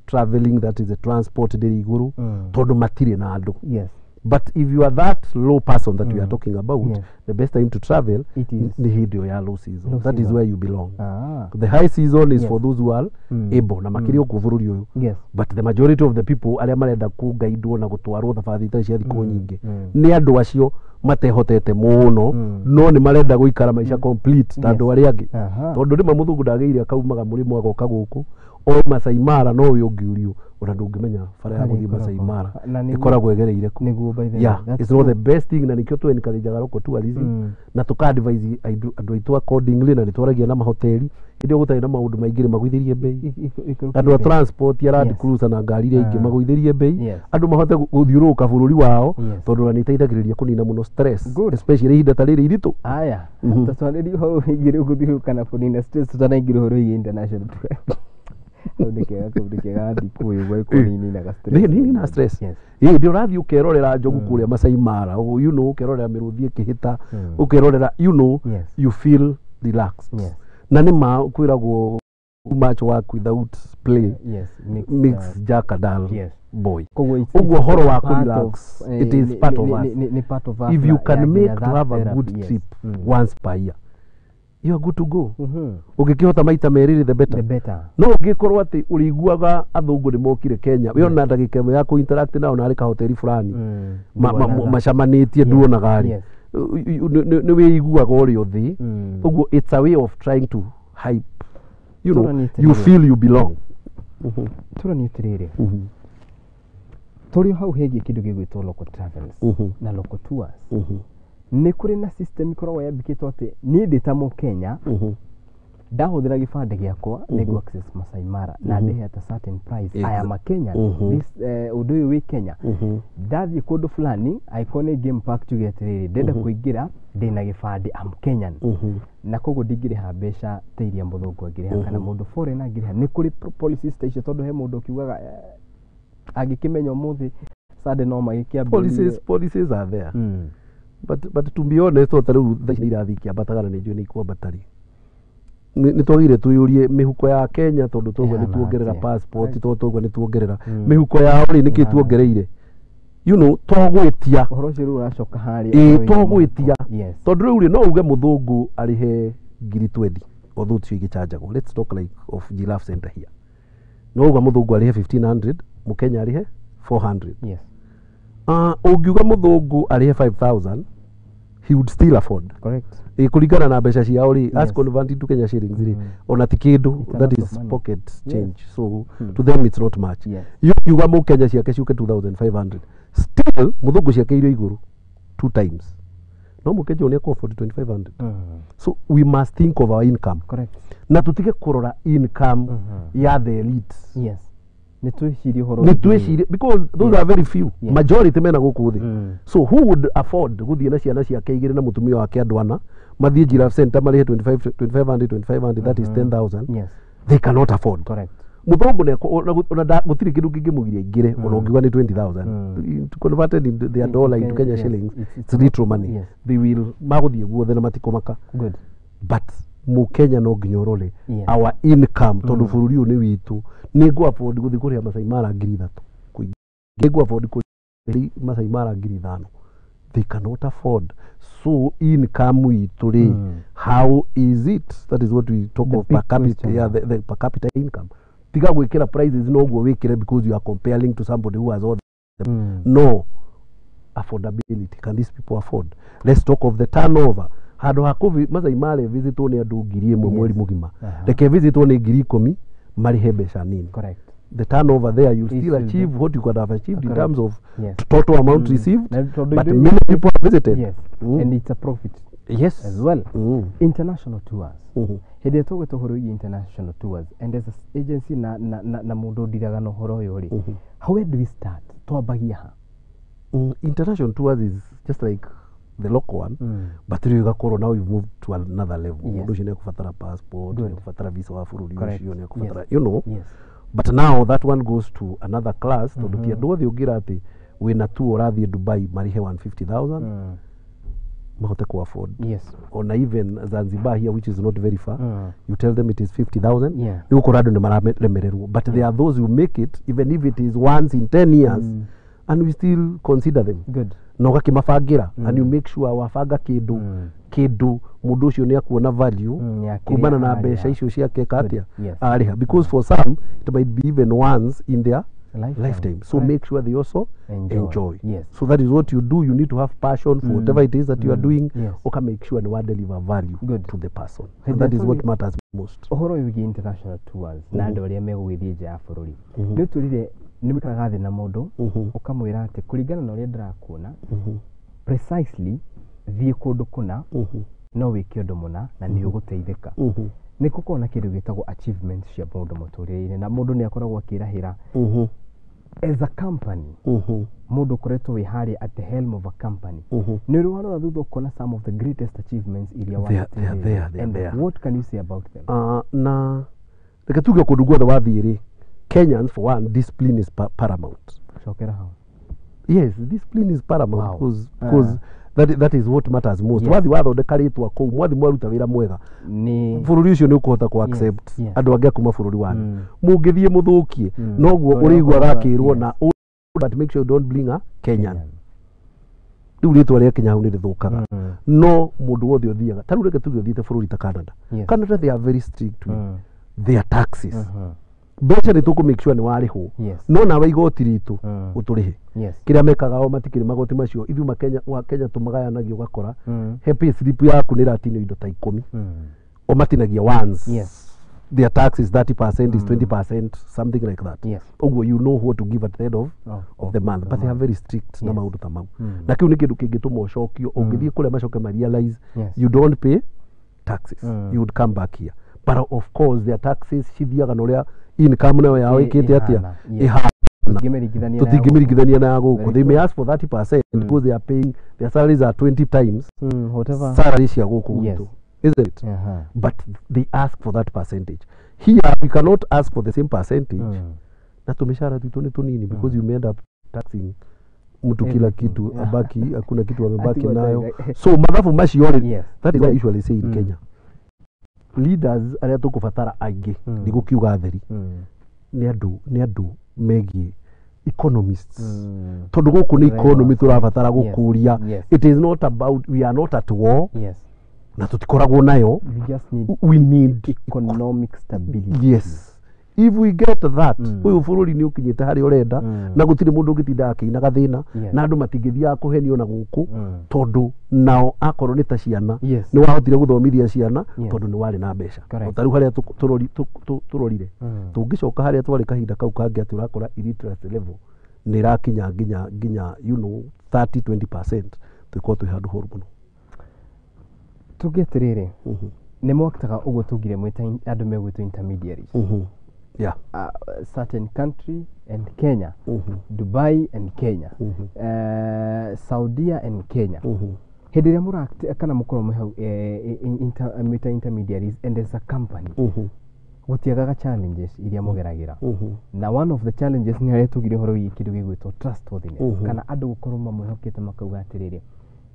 traveling, that is the transport ndĩrĩ igũrũ, tondũ matirĩ na andũ. But if you are that low person that we are talking about, the best time to travel It is nĩ hĩndĩ ĩyo ya low season. Low That is season. where you belong. The high season is for those who are able na makĩria gũkũ bũrũri ũyũ, but the majority of the people arĩa marenda kũgaidwo na gũtwarwo thabarĩ itarĩ cia thikũ nyingĩ nĩ andũ acio matehotete mũno, no nĩ marenda gũikara maica complete ta andũ arĩa angĩ, tondũ rĩmwe mũthũngũ ndagĩire akaumaga mũrĩmo agoka gũkũ o Masai Mara, no we ũngĩũrio ona ndũngĩmenya bara ya Harĩa gũthiĩ Masai ĩkoragwo. Mara Na ĩkoragwo ĩgereire kũ. Nĩguo, by the way, that's it's not true. the best thing, na nĩkĩo tũ encourage local tourism na tũka advise andũ aitũ accordingly, na nĩ twaragia na mahoteli hĩndĩ ĩyo gũtarĩ na maũndũ maingĩ rĩ, magũithĩrie bei. Ikũrũkie Andũ a bei. transport ya Land Cruiser na ngari iria ingĩ magũithĩrie bei, andũ mahote gũthiũrũrũka bũrũri wao, tondũ ona nĩ iteithagĩrĩria kũnina mũno stress, especially ihinda ta rĩrĩ iritũ. Aya, tũtwarĩrie ũhoro wĩgiĩ rĩu gũthiũrũrũka na kũnina stress tũtanaingĩra ũhoro wĩgiĩ international travel. Hau nĩ kega, kau nĩ kega, ndikũĩ ũguo ĩkorwo nĩ ĩninaga stress. Nĩ nina stress. Ĩ ndĩ ũrathiĩ ũkerorera njogu kũrĩa Masai Mara, ũkerorera mĩrũthi ĩkĩhĩta, ũkerorera, you feel relaxed. Na nĩ ma kwĩragwo much work without play Mix, makes Jack a dull boy. Koguo Ũguo it's ũhoro wa part of, kũrelax, it is part of us. Nĩ part of us If you na can ya make nginya to that have a therapy, good trip once per year, you are good to go. Ũngĩkĩhota maita merĩ, the better. The better. No ũngĩkorwo atĩ ũrĩiguaga athũngũ nĩ mokire Kenya, we ona ndagĩka ĩmwe ya kũ-interact nao narĩ kahoteri fulani Nduonaga. macamanĩtie nduonaga rĩ, nĩ wĩiguaga ũrĩ ũthĩ. Ũguo it's a way of trying to hype You know, you feel you belong. Tũrani atĩrĩrĩ, tũrĩ hau hegiĩ kĩndũ gĩgwĩtwo local travels na local tours. Nĩ kũrĩ na system ikoragwo yambĩkĩtwo atĩ niĩ ndĩ ta Mũkenya ndahũthĩra gĩbandĩ gĩakwa nĩngũ access Masai Mara na ndĩhe at a certain price. I am a Kenyan. This ũndũ ũyũ wĩ Kenya. Ndathiĩ kũndũ fulani, angĩkorwo nĩ game park, tuge atĩrĩrĩ, ndenda kũingĩra ndĩna gĩbandĩ, am Kenyan, na koguo ndingĩrĩha mbeca ta iria mũthũngũ angĩrĩha kana mũndũ foreign angĩrĩha. Nĩ kũrĩ policies ta icio, tondũ he mũndũ ũkiugaga angĩkĩmenya ũmũthĩ Sunday no magĩkĩambĩrĩrie. Policies are there. But to be honest, o ta rĩu thaa ici nĩ irathiĩ ikĩambataga na nĩ njũĩ nĩ ikwambata rĩ, nĩ twagĩrĩire twĩyũrie mĩhuko ya Kenya, tondũ twauga nĩ Ĩhana tuongerera atĩa? passport, tondũ twauga nĩ tuongerera mĩhuko yao rĩ, nĩkĩ Ĩhana tuongereire? To gwĩtia. Ũhoro ũcio rĩu ũracoka harĩa Ĩĩ, ũhoro to wĩgiĩ gwĩtia. mũhuko. Yes. Tondũ rĩu rĩ, no uge mũthũngũ arĩhe 20,000, although ticio igĩchanjagwo. Let's talk like of Giraffe Center here. No uga mũthũngũ arĩhe 1500, mũkenya arĩhe 400. Ũngiuga mũthũngũ arĩhe 5000, he would still afford. Correct. Ĩ kũringana na mbeca ciao rĩ, as converted to Kenya shillings rĩ, ona ti kĩndũ. It's a That lot is of money. pocket change, so to them it's not much. Ũkiuga mũkenya ciake ciũke 2500, still mũthũngũ ciake irĩ igũrũ two times, no mũkenya ũyũ nĩ afford 2500. So we must think of our income na tutige kũrora income ya the elite. Yes, nĩ twĩcirie ũhoro Nĩ wĩgiĩ- twĩcirie, because those are very few. Majority mena gũkũ thĩ. So who would afford gũthiĩ na ciana ciake igĩrĩ na mũtumia wake, andũ ana, mathiĩ Giraffe Center marĩhe 25 2500 2500, that is 10,000? They cannot afford. Mũthũngũ ona gũtirĩ kĩndũ kĩngĩmũgiria aingĩre, ona ũngiuga nĩ 20,000. To converted into their dollar into Kenya shillings, it's a lot. little money. They will magũthiĩ guothe na matikomaka. But mũkenya no nginya ũrore our income, tondũ bũrũri ũyũ nĩ witũ. Nĩ ngũ afford gũthiĩ kũrĩha Masai Mara 3,000 kũingĩ? Nĩ ngũ afford kũrĩha Masai Mara 5,000? They cannot afford. So income itũ rĩ, how is it? That is what we talk The of per big capita. question. Yeah, the per capita income. Tiga gwĩkĩra prices noguo wĩkĩre because you are comparing to somebody who has all the no affordability. Can these people afford? Let's talk of the turnover. Handũ ha kũvi Masai Mara visitwo nĩ andũ 1,000 mweri mũgima, reke visitwo nĩ 10,000, marĩhe mbeca nini. The turnover there, you It still will achieve what you could have achieved in terms of total amount received, Na tondũ but indo many people have visited. And it's a profit as well. International tours. Hĩndĩ ĩrĩa tũgwĩta ũhoro wĩgiĩ international tours, and as a agency na mũndũ ũndiraga na ũhoro ũyũ rĩ, how, where do we start? Twambagia ha? International tours is just like the local one, but rĩu ĩgakorwo now you've moved to another level. Mũndũ ũcio nĩ ekũbatara passport, nĩ ekũbatara visa wa bũrũri ũcio, nĩ ekũbatara but now that one goes to another class, tondũ ti andũ othe ũngĩra atĩ wĩna tour ũrathiĩ Dubai marĩhe 150,000 mahote ku afford. Ona even Zanzibar here, which is not very far, you tell them it is 50,000, nĩ gũkorwo andũ nĩ mararemererwo. But there are those who make it, even if it is once in 10 years, and we still consider them na ũgakĩmabangira and you make sure wabanga kĩndũ kĩndũ mũndũ ũcio nĩ akuona value ya kĩrĩa kumana na arĩha. Mbeca icio ciake ka atĩa arĩha, because for some it might be even once in their lifetime. Lifetime. So make sure they also Enjoy. Enjoy. So that is what you do. You need to have passion for whatever it is that you are doing. Uka make sure ni deliver value to the person, Hĩndĩ and that is ĩrĩa what matters most. Ũhoro ũyũ wĩgiĩ international tours na andũ arĩa megũgĩthiĩ nja ya bũrũri, nĩ ũtwĩrire nĩ mũikaraga thĩ na mũndũ ũkamwĩra atĩ kũringana na ũrĩa ndĩrakuona, precisely thiĩ kũndũ kũna, no wĩke ũndũ mũna na nĩ ũgũteithĩka. Nĩ gũkoragwo na kĩndũ gĩtagwo achievement cia mũndũ mũtũrĩre-inĩ, na mũndũ nĩ akoragwo akĩrahĩra as a company. Mũndũ ũkoretwo wĩ harĩa at the helm of a company, nĩ ũrĩ warora thutha ũkona some of the greatest achievements iria They are there, they are and there. What can you say about them? Na reke tuge kũndũ guothe wathiĩ rĩ, Kenyans for one, discipline is paramount. Cokera hau. Yes, discipline is paramount, because that is what matters most. Wathi wathondeka rĩtwa kũu, mwathi mwaruta wĩra mwega, nĩ bũrũri ũcio nĩ ũkũhota ku accept andũ angĩ a kuma bũrũri wanyu. Mũngĩthiĩ mũthũkie, noguo Ũrĩa ũrĩiguaga ũkoraga, akĩrwo na but make sure you don't bring a Kenyan. Rĩu rĩtwa rĩa Kenya hau nĩ rĩthũkaga. No mũndũ wothe ũthiaga, ta rĩu reke tuge ũthiĩte bũrũri ta Canada. Canada, they are very strict with their taxes. Mbeca nĩ tũkũ make sure nĩ warĩhwo, no nawe igoti ritũ ũtũrĩhe. Kĩrĩa mekaga o matikĩrĩ magoti macio, ithuĩ makenya wa Kenya tũmagayanagia, ũgakora he pay slip yaku nĩ ĩratinio indo ta 10. O matinagia once. Their tax is 30%, is 20%, something like that. Ũguo you know what to give at the end of the month, but they are very strict na maũndũ ta mau. Na kĩu nĩ kĩndũ kĩngĩtũma ũcokio ũngĩthiĩ kũrĩa macoke ma realize you don't pay taxes, you would come back here. But of course their taxes cithiaga na ũrĩa income nayo yao ĩkĩte atĩa, ĩhana. ĩhana. Tũtingĩmĩringithania na ya gũkũ. Tũtingĩmĩringithania na ya gũkũ. Very They may true. ask for 30% because they are paying their salaries are 20 times Whatever. salary cia gũkũ gwitũ, isn't it? But they ask for that percentage. Here we cannot ask for the same percentage na tumishara twitũ nĩ tũnini, because you may end up taxing mtu kila Everything, kitu, abaki hakuna kitu amebaki Ati nayo. So mathabu macio rĩ, that is why I usually say in Kenya leaders arĩa tũkũbatara aingĩ, ndigũkiuga theri, nĩ andũ megiĩ economists, tondũ gũkũ nĩ economy tũrabatara gũkũria. It is not about, we are not at war na tũtikoragwo nayo. We just need We need economic stability. Yes, if we get that, ũyũ bũrũri nĩ ũkinyĩte harĩa ũrenda na gũtirĩ mũndũ ũngĩtinda akĩinaga thĩna na andũ matingĩthiaga kũhenio na gũkũ, tondũ nao akorwo nĩ ta ciana, nĩ wahotire gũthomithia ciana tondũ nĩ warĩ na mbeca. Ta rĩu harĩa tũrorire, tũngĩcoka harĩa twarĩ kahinda kau kangĩ atĩ ũrakora illiteracy level nĩ ĩrakinya nginya 30 20%, tũkorwo twĩ handũ horu mũno. Tuge atĩrĩrĩ, nĩ mwaktaga ũguo tugire mwĩta andũ megwĩtwo intermediaries, certain country and Kenya, Dubai and Kenya, Saudia and Kenya. Hĩndĩ ĩrĩa mũra kana mũkorwo mwĩ hau mwĩta intermediaries and as a company, gũtiagaga challenges iria mũgeragĩra, na one of the challenges nĩ harĩa tugire ũhoro wĩgiĩ kĩndũ gĩgwĩtwo trustworthiness, kana andũ gũkorwo mamwĩhokete makauga atĩrĩrĩ,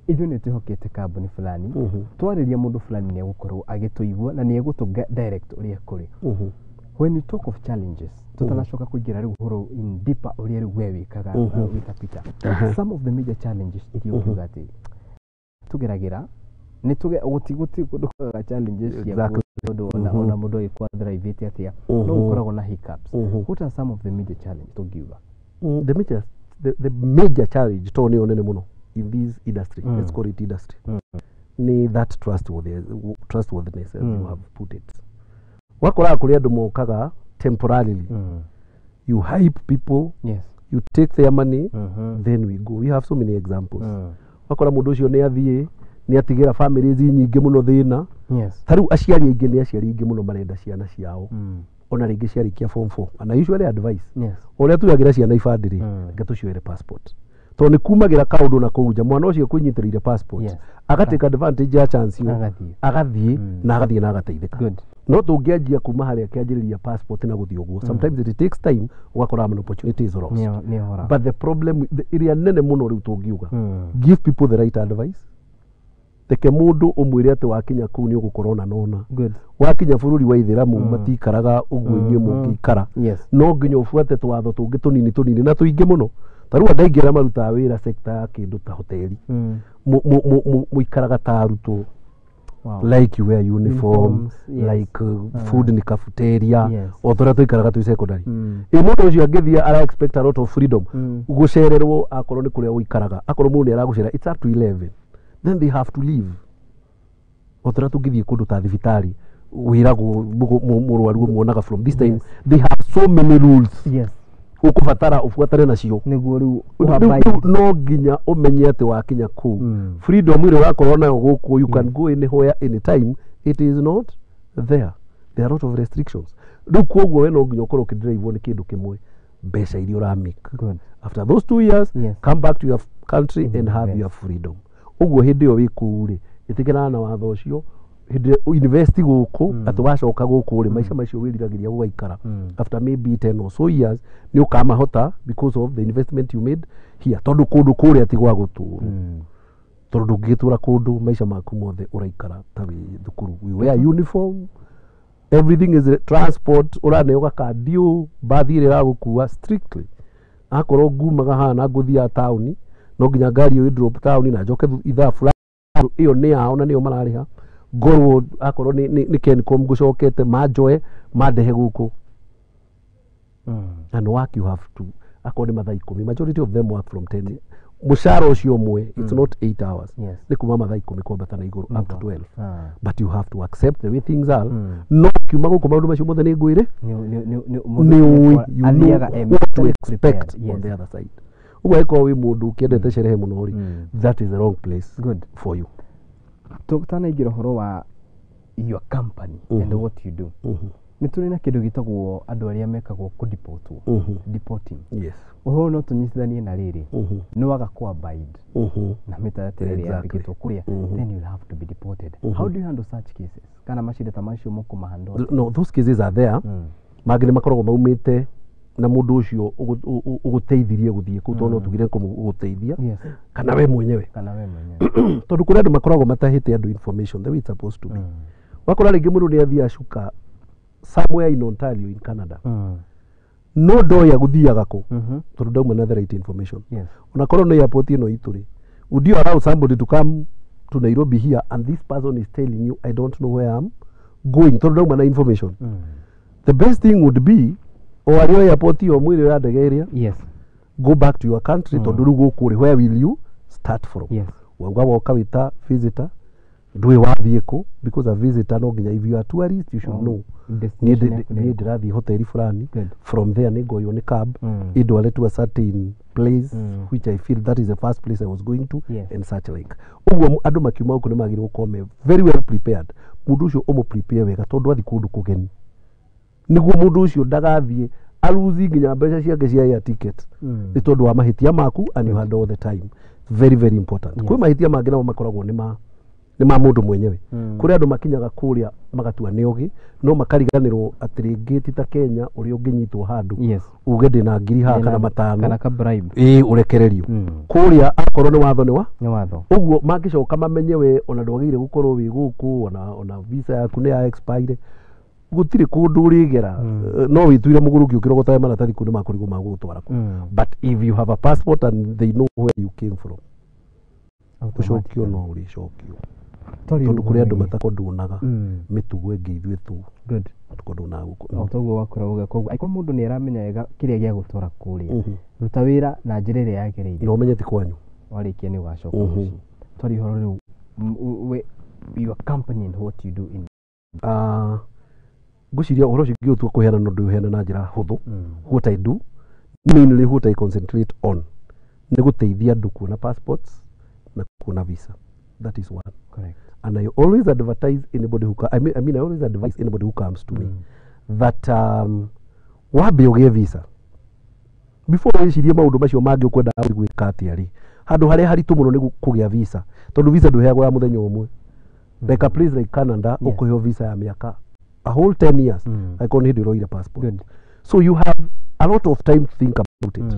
ithuĩ nĩ twĩhokete kambuni fulani, twarĩria mũndũ fulani nĩ egũkorwo agĩtũigua na nĩ egũtũ direct ũrĩa kũrĩ. When you talk of challenges, tutanacoka kũingĩra rĩu ũhoro in deeper ũrĩa rĩu we wĩkaga, wĩta Peter, some of the major challenges iria ũngiuga atĩ tũgeragĩra nĩ tuge gũti kũndũ kwagaga challenges cia tondũ ona mũndũ agĩkorwo athrivĩte atĩa, no gũkoragwo na hiccups. What are some of the major challenges tũngiuga? The major challenge, to nĩyo nene mũno in this industry, let's call it industry, nĩ that trustworthiness as you have put it. Wakoraga kũrĩ andũ mokaga temporarily, you hype people, you take their money, then we go. We have so many examples. Wakora mũndũ ũcio nĩ athiĩ, nĩ atigĩra families nyingĩ mũno thĩna. Ta rĩu aciari aingĩ, nĩ aciari aingĩ mũno marenda ciana ciao ona rĩngĩ ciarĩkia form 4, and I usually advise, ũrĩa tuyagĩra ciana ibandĩ rĩ, reke tũcioere passport, tondũ nĩ kumagĩra kaũndũ na kũu nja, mwana ũcio kwĩnyitĩrĩire passport, agatake advantage ya chance ĩyo, Agathiĩ. Agathiĩ na agathiĩ na agateithĩka. No tũngĩanjia kuma harĩa kĩanjĩrĩria passport na gũthiĩ ũguo, sometimes it takes time, ũgakora an opportunity is lost. Nĩ hora. But the problem ĩrĩa nene mũno rĩu tũngiuga, give people the right advice. Reke mũndũ ũmwĩre atĩ wakinya kũu nĩ ũgũkorwo na nona. Wakinya bũrũri wa ithĩramu, matikaraga ũguo inyuĩ mũngĩikara. No nginya ũbuate twatho tũngĩ tũnini tũnini na tũingĩ mũno. Ta rĩu andũ aingĩ arĩa marutaga wĩra sector ya kĩndũ ta hoteli, mũikaraga ta arutwo, like you wear uniform, Uniforms, yes. like food ni cafeteria, o tũrĩa tũikaraga twĩ secondary. Ĩ mũndũ ũcio angĩthiĩ ara expect a lot of freedom, gũcererwo akorwo nĩ kũrĩa ũikaraga, akorwo mũndũ nĩ aragũcera, it's up to 11, then they have to leave. O tũrĩa tũngĩthiĩ kũndũ ta thibitarĩ, wĩragwo mũrwaru ũmuonaga from this time. They have so many rules ũkũbatara ũbuatane nacio. Nĩguo rĩu Rĩu no nginya ũmenye atĩ wakinya kũu, freedom ĩrĩa ũrakorwo nayo gũkũ, you can go anywhere anytime, it is not there. There are a lot of restrictions. Rĩu koguo we no nginya ũkorwo ũkĩdrive nĩ kĩndũ kĩmwe, mbeca iria ũramake. After those 2 years, come back to your country and have Invest. your freedom. Ũguo hĩndĩ ĩyo wĩ kũu rĩ, ĩtĩkĩrana na watho ũcio, hĩndĩ ĩrĩa invest gũkũ, atĩ wacoka gũkũ rĩ, maica macio wĩriragĩria gũgaikara after maybe 10 or so years nĩ ũkamahota because of the investment you made here, tondũ kũndũ kũrĩa ti gwa gũtũrwo, tondũ ndũngĩgĩtũra kũndũ maica maku mothe ũraikara ta wĩ thukuru. We wear uniform, everything is transport, ũraneo gakandi ũũ, mbathi ĩrĩa ĩragũkua strictly, akorwo ngumaga haha na ngũthiaga taũni, no nginya ngari ĩyo ĩ-drop taũni na njoke ithaa fulani. Ĩyo nĩ yao na nĩyo mararĩha. Ngorwo akorwo nĩ Kencom ngũcokete, manjoe mandehe gũkũ. And work you have to, akorwo nĩ mathaa 10, majority of them work from 10. Mũcara ũcio ũmwe, it's not 8 hours. Yes. Nĩ kuma mathaa 10 kwambata na igũrũ, up to 12. Ah. But you have to accept the way things are. Mm. No kiuma gũkũ maũndũ macio mothe nĩ ngwĩre, Nĩ nĩ ũĩ, you know athiaga e what to mentally expect prepared. on Yes. the other side. Ũguo angĩkorwo wĩ mũndũ ũkĩendete sherehe mũno rĩ, Mm. that is the wrong place Good. for you. Tũtanaingĩra ũhoro wa your company and what you do, nĩ tũrĩ na kĩndũ gĩtagwo andũ arĩa mekagwo kũdipotwo, deporting. Yes. Ũhoro no tũnyitithanie na rĩrĩ, nĩ waga kũ abide na mĩtaratara ĩrĩa Exactly. yambĩkĩtwo kũrĩa, then you'll have to be deported. How do you handle such cases? Kana macida ta macio mũkũmahandle atĩa? No, those cases are there. Mangĩ nĩ makoragwo maumĩte na mũndũ ũcio ũgũteithirie gũthiĩ kũu, tondũ no tugire gũteithia, Yes. kana we mwenyewe. Kana we mwenyewe. Tondũ kũrĩ andũ makoragwo matahĩte andũ information the way it's supposed to be. Wakora rĩngĩ mũndũ nĩ athiĩ acuka somewhere in Ontario, in Canada, no ndoĩ agũthiaga kũ, tondũ ndauma na the right information. Yes. Onakorwo nĩ airport ĩno itũ rĩ, would you allow somebody to come to Nairobi here and this person is telling you, "I don't know where I'm going," tondũ ndauma na information? The best thing would be o arĩ o airport ĩyo mwĩrĩ ya ndege ĩrĩa, Yes. go back to your country, tondũ rĩu gũkũ rĩ, where will you start from? Yes. Wauga woka wĩta visitor, ndũĩ wathiĩ kũ, because a visitor no nginya, if you are tourist, you should Oh, know, niĩ destination yaku nĩ niĩ ĩrĩkũ? ndĩrathiĩ hoteli fulani. Good. From there nĩ ngoywo nĩ cab, ĩndware to a certain place, which I feel that is the first place I was going to, Yes. and such like. Ũguo andũ makiuma gũkũ nĩ magĩrĩirwo gũkorwo me very well prepared. Mũndũ ũcio ũmũ prepare wega, tondũ athiĩ kũndũ kũgeni, nĩguo mũndũ ũcio ndagathiĩ aruzi nginya mbeca ciake cia air ticket nĩ tondũ wa mahĩtia maku, and you had all the time. Very, very important. Yes. Kwĩ mahĩtia mangĩ namo makoragwo nĩ ma mũndũ mwenyewe. Kũrĩ andũ makinyaga kũrĩa magatua nĩ ogĩ, no makariganĩrwo atĩ rĩngĩ ti ta Kenya ũrĩa ũngĩnyitwo handũ, Yes. uge ndĩna ngiri haha kana Ndĩna- matano, kana ka bribe. Ĩĩ, ũrekererio. Kũrĩa akorwo nĩ watho nĩ wa Nĩ watho. Ũguo mangĩcoka mamenye we ona ndwagĩrĩire gũkorwo wĩ gũkũ, ona visa yaku nĩ ya expire, gũtirĩ kũndũ ũrĩgera. No wĩtuire mũgũrũki ũkĩrogotaga maratathi kũ nĩ makũrigwo magũgũtwara kũ. But if you have a passport and they know where you came from, gũcokio no ũrĩcokio, tondũ kũrĩ andũ matakondonaga mĩtugo ĩngĩ ithuĩ tu Good. tũkondonaga gũkũ. O toguo wakora uga, koguo angĩkorwo mũndũ nĩ aramenya wega kĩrĩa gĩa gũtwara kũrĩa, ruta wĩra na njĩra ĩrĩa yagĩrĩire. Na ũmenye ti kwanyu. Warĩkia nĩ ũgacoka mũciĩ. Twari ũhoro rĩu your company and what you do in Ah, ngwĩciria ũhoro ũcio ingĩũtua kũheana, no ndĩũheane na njĩra hũthũ. What I do mainly, what I concentrate on, nĩ gũteithia andũ kuona passports na kuona visa. That is one. Correct. And I always advertise anybody who I mean, I always advise anybody who comes to me that wambe ũgĩe visa before wĩcirie maũndũ macio mangĩ ũkwenda gwĩka atĩa rĩ. Handũ harĩa haritũ mũno nĩ kũgĩa visa, tondũ visa ndũheagwo ya mũthenya ũmwe. Like a place like Canada, ũkũheo visa ya mĩaka, a whole 10 years, angĩkorwo nĩ hĩndĩ ũroire passport. Good. So you have a lot of time to think about it.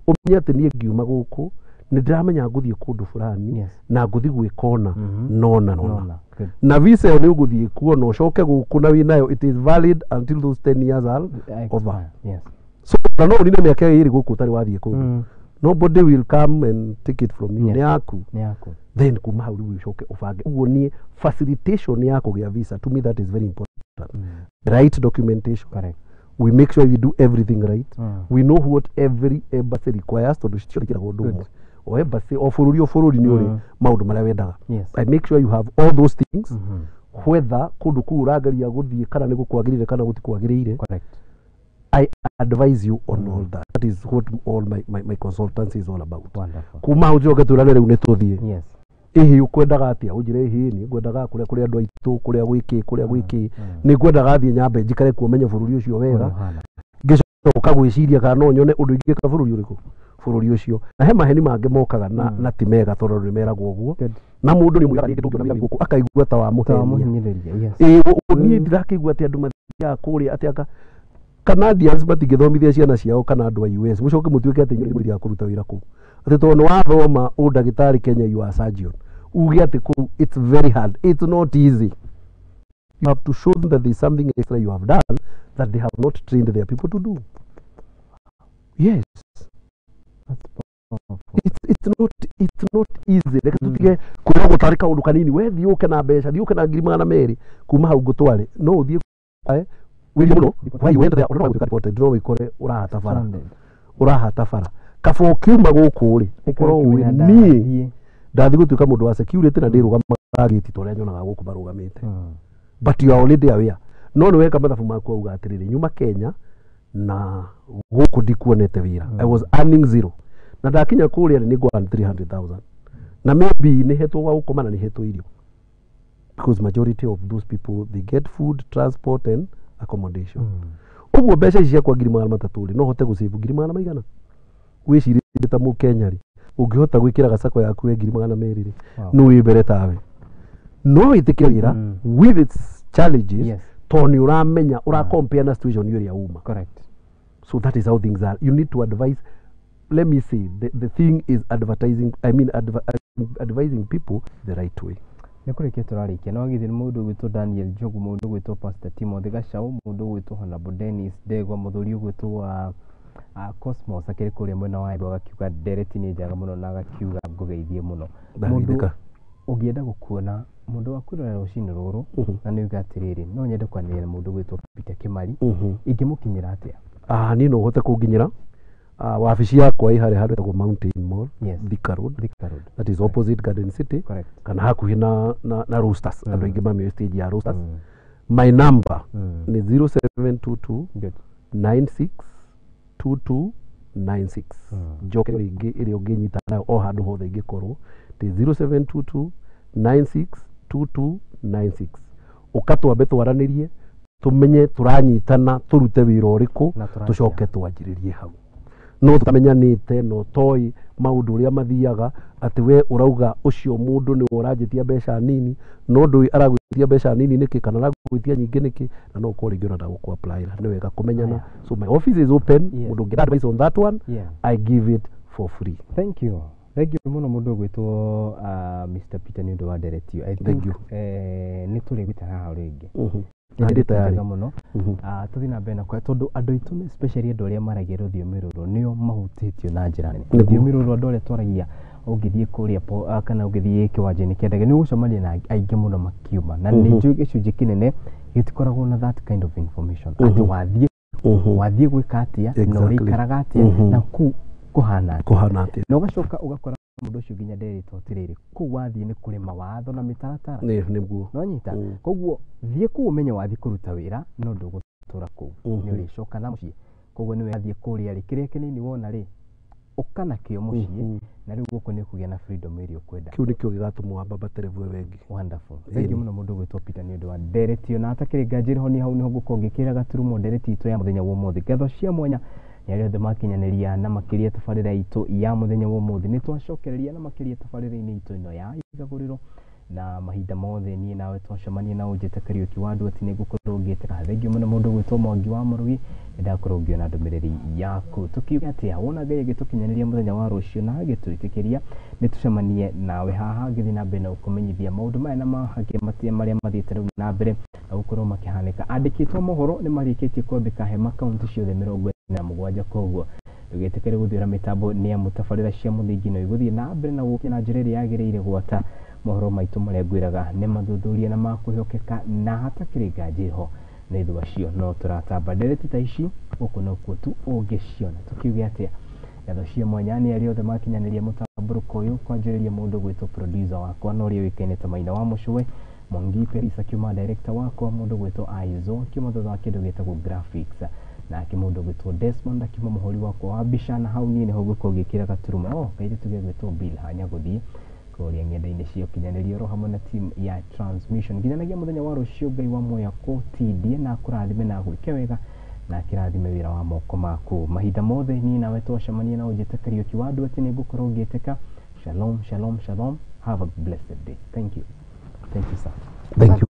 Ũmenye atĩ niĩ ngiuma gũkũ nĩ ndĩramenya ngũthiĩ kũndũ fulani, na ngũthiĩ gwĩka ũna nona nona. Nona. Good. Na visa ĩyo nĩ ũgũthiĩ kuo na ũcoke gũkũ na wĩnayo, it is valid until those 10 years are over. Expire. Yes. So na no ũnine mĩaka ĩrĩ gũkũ ũtarĩ wathiĩ kũndũ, nobody will come and take it from you. Yes. Nĩ yaku. Nĩ yaku. Then kuma hau rĩu ũcoke ũbange. Ũguo niĩ facilitation ya kũgĩa visa, to me that is very important. Right documentation. Correct. We make sure we do everything right. We know what every embassy requires, tondũ citiĩkĩragwo ũndũ ũmwe o embassy, o bũrũri, o bũrũri nĩ ũrĩ maũndũ marĩa wendaga. Yes. I make sure you have all those things, whether kũndũ kũu ũrageria gũthiĩ kana nĩ gũkwagĩrĩire kana gũtikwagĩrĩire. Correct. I advise you on all that. That is what all my consultancy is all about. Wonderful. Kuma hau njoke twĩrane rĩu nĩ tũthiĩ. Yes. Ĩhĩ, ũkwendaga atĩa? Ũnjĩre, ĩhĩ, niĩ ngwendaga kũrĩa kũrĩ andũ aitũ, kũrĩa gwĩkĩ, kũrĩa gwĩkĩ, nĩ ngwendaga thiĩ nyambe njikare kuo, menye bũrũri ũcio wega, Ũrĩa ũhana. Ngĩcoka gwĩciria kana no nyone ũndũ ingĩka bũrũri ũrĩkũ, bũrũri ũcio. Na he maheni mangĩ mokaga na ti mega, tondũ nĩ meragwo ũguo, Good. Na mũndũ nĩ mũigaga rĩngĩ ndũngĩona wĩra gũkũ, akaigua ta Ta wamũhenia. wamũhinyĩrĩria. Yes. Ĩĩ, niĩ ndirakĩigua atĩ andũ mathiaga kũrĩa atĩ aka Canadians matingĩthomithia ciana ciao, kana andũ a US mũcoke mũtuĩke atĩ inyuĩ mũthiaga kũruta wĩra kũu, atĩ tondũ nĩ wathoma ũndagĩtarĩ Kenya, you are a surgeon, uge atĩ kũu it's very hard. It's not easy. You have to show them that there is something extra you have done that they have not trained their people to do. Yes. That's powerful. It's not easy. Reke tutige kwĩragwo tarĩ kaũndũ kanini. We thiĩ ũke na mbeca, thiĩ ũke na 200,000, kuma hau ngũtware. No ũthiĩ wĩrie mũno why you went there, ona no gũtuĩka deported, no wĩkore ũrahata bara. Stranded. Ũrahata bara. Kaba ũkiuma gũkũ rĩ, ũkorwo ũĩ niĩ ndathiĩ gũtuĩka mũndũ wa security na ndĩrũgamaga gĩti ta ũrĩa nyonaga gũkũ marũgamĩte. But you are already aware. No nĩ weka mathabu maku auga atĩrĩrĩ, nyuma Kenya na gũkũ ndikuonete wĩra. I was earning zero. Na ndakinya kũrĩa rĩ, nĩ ngũ earn 300,000. Na maybe nĩ hetwo gwa gũkoma na nĩ hetwo irio. Because majority of those people, they get food, transport and accommodation. Ũguo mbeca ici ciakwa 300,000 rĩ, no hote gũsave ngiri magana maigana. Wĩcirĩtie ta mũkenya rĩ, ũngĩhota gwĩkĩra gacako yaku ya 200,000 rĩ, no wĩ mbere tawe. No wĩtĩkĩre wĩra with its challenges, tondũ nĩ ũramenya, ũra compare na situation ĩrĩa uma. Correct. So that is how things are. You need to advise. Let me say, the thing is advertising, I mean advising people the right way. Nĩ kũrĩkia tũrarĩkia no githĩ mũndũ ũgwĩtwo Daniel Njogu, mũndũ ũgwĩtwo Pastor Timothy Gachau, mũndũ ũgwĩtwo Honorable Dennis Ndegwa, mũthuri ũgwĩtwo Cosmos akĩrĩ kũrĩa mwena wa Embu, agakiuga ndereti nĩ njega mũno na agakiuga ngũgeithie mũno. Mũndũ ũngĩenda gũkuona, mũndũ wa kwĩrorera rũcinĩ rũrũ, na nĩ uga atĩrĩrĩ, no nyende kwanĩrĩra mũndũ ũgwĩtwo Peter Kimari, ingĩmũkinyĩra atĩa? Niĩ no ũhote kũnginyĩra wabici yakwa ĩ harĩa handũ hetagwo Mountain Mall, Thika Road. Thika Road. That is opposite Garden City. Correct. Kana hakuhĩ na Roasters. Andũ aingĩ mamĩũĩ stage ya Roasters. My number nĩ 0722 96 2296. Njoke rĩngĩ ĩrĩa ũngĩnyita nayo o handũ hothe ingĩkorwo nĩ 0722 96 2296. Ũka twambe twaranĩrie, tũmenye tũranyitana, tũrute wĩra ũrĩkũ, tũcoke twanjĩrĩrie hau. No tũtamenyanĩte, no toĩ maũndũ ũrĩa mathiaga, atĩ we ũrauga ũcio mũndũ nĩwe ũranjĩtia mbeca nini, no ndũĩ aragwĩtia mbeca nini nĩkĩ kana aragwĩtia nyingĩ nĩkĩ, na no ũkorwo rĩngĩ ona ndagũkũ apply. Nĩ wega kũmenyana. So my office is open. Mũndũ ũngĩenda advice on that one, I give it for free. Thank you. Thank you mũno mũndũ ũgwĩtwo Mr. Peter nĩ ũndũ wa ndereti. I think nĩ tũrĩgwĩta haha rĩngĩ. Ndĩ mũno. Tũthiĩ na mbere na kwa tondũ andũ aitũ especially andũ arĩa maragia rũthiomi rũrũ nĩo mahutĩtio na njĩra nene. Rũthiomi rũrũ andũ arĩa twaragia ũngĩthiĩ kũrĩa kana ũngĩthiĩ kĩwanja-inĩ kĩa ndege nĩ ũgũcemania na aingĩ mũno makiuma, na nĩ njũĩ gĩcunjĩ kĩnene gĩtikoragwo na that kind of information atĩ wathiĩ gwĩka atĩa na ũrĩikaraga atĩa na kũu kũhana atĩa, na ũgacoka ũgakora mũndũ ũcio nginya nderĩtwo atĩrĩrĩ, kũu wathiĩ nĩ kũrĩ mawatho na mĩtaratara. Nĩguo. Nĩwanyita? Koguo thiĩ kũu ũmenye wathiĩ kũruta wĩra no ndũgũtũra kũu, nĩ ũrĩcoka na mũciĩ. Koguo nĩwe wathiĩ kũrĩa rĩ, kĩrĩa kĩnini wona rĩ, ũka nakĩo mũciĩ, na rĩu gũkũ nĩ ũkũgĩa na freedom ĩrĩa ũkwenda. Kĩu nĩkĩo gĩgatũma wambambatere we wengi. Wonderful. Thank you mũno mũndũ ũgwĩtwo Peter nĩ ũndũ wa ndereti. Ona hatakĩrĩ nganja ho nĩ hau nĩho ngũkorwo ngĩkĩra gaturumo ndereti itũ ya mũthenya wa ũmũthĩ. Ngatho cia mwanya nĩ arĩa othe makinyanĩria na makĩria tabarĩra itũ ya mũthenya wa ũmũthĩ. Nĩ twacokereria na makĩria tabarĩra-inĩ itũ ĩno ya Igagũrĩro, na mahinda mothe niĩ nawe twacemania na ũnjĩte Kariũki wa andũ atĩ nĩngũkorwo ngĩtĩka. Thengiũ mũno mũndũ ũgwĩtwo Mwangi wa Mũrugi, nĩ ndakorwo ngĩona ndũmĩrĩri yaku. Tũkiuge atĩa, wona Ngai agĩtũkinyanĩria mũthenya wa rũciũ na agĩtwĩtĩkĩria nĩ tũcemanie nawe haha ngĩthiĩ na mbere na gũkũmenyithia maũndũ maya na mangĩ marĩa mathiĩte rĩu na mbere na gũkorwo makĩhanĩka. Andĩkĩtwo mohoro nĩ marĩkĩtie kwambĩka hema kaunti ciothe 47, koguo ndũgetĩkĩre gũthiũra mĩtambo nĩ amu tabarĩra cia mũthingi no igũthiĩ na mbere na gũkĩ na njĩra ĩrĩa yagĩrĩire gwata mohoro maitũ marĩa ngwĩraga nĩ mathuthuria na makwĩhokeka na hatakĩrĩ nganja ho nĩ thũ acio no tũratamba. Ndereti ta ici gũkũ nokuo tu ũngĩciona. Tũkiuge atĩa, ngatho cia mwanya nĩ arĩa othe makinyanĩria mũtambũrũko ũyũ, kwanjĩrĩria mũndũ gwĩtwo producer wakwa na ũrĩa ũĩkaine ta Maina wa Mũcũwe, Mwangi Peris akiuma director wakwa, mũndũ gwĩtwo Aizo akiuma thutha wa kĩndũ gĩtagwo graphics, nake mũndũ gwĩtwo Desmond akiuma mũhũri wakwa wa mbica, na hau niĩ nĩho ngũkorwo ngĩkĩra gaturumo kairĩtu gegwĩtwo Bill Hanya gũthiĩ kũrĩa ng'enda-inĩ cia ũkinyanĩria oro hamwe na team ya transmission. Nginyanagia mũthenya wa rũciũ, Ngai wa muoyo akũtindie na akũrathime na agwĩke wega na akĩrathime wĩra wa moko maku. Mahinda mothe niĩ nawe twacemania na ũnjĩte Kariũki wa andũ atĩ nĩngũkorwo ngĩtĩka. Shalom, shalom, shalom. Have a blessed day. Thank you. Thank you, sir. Thank you.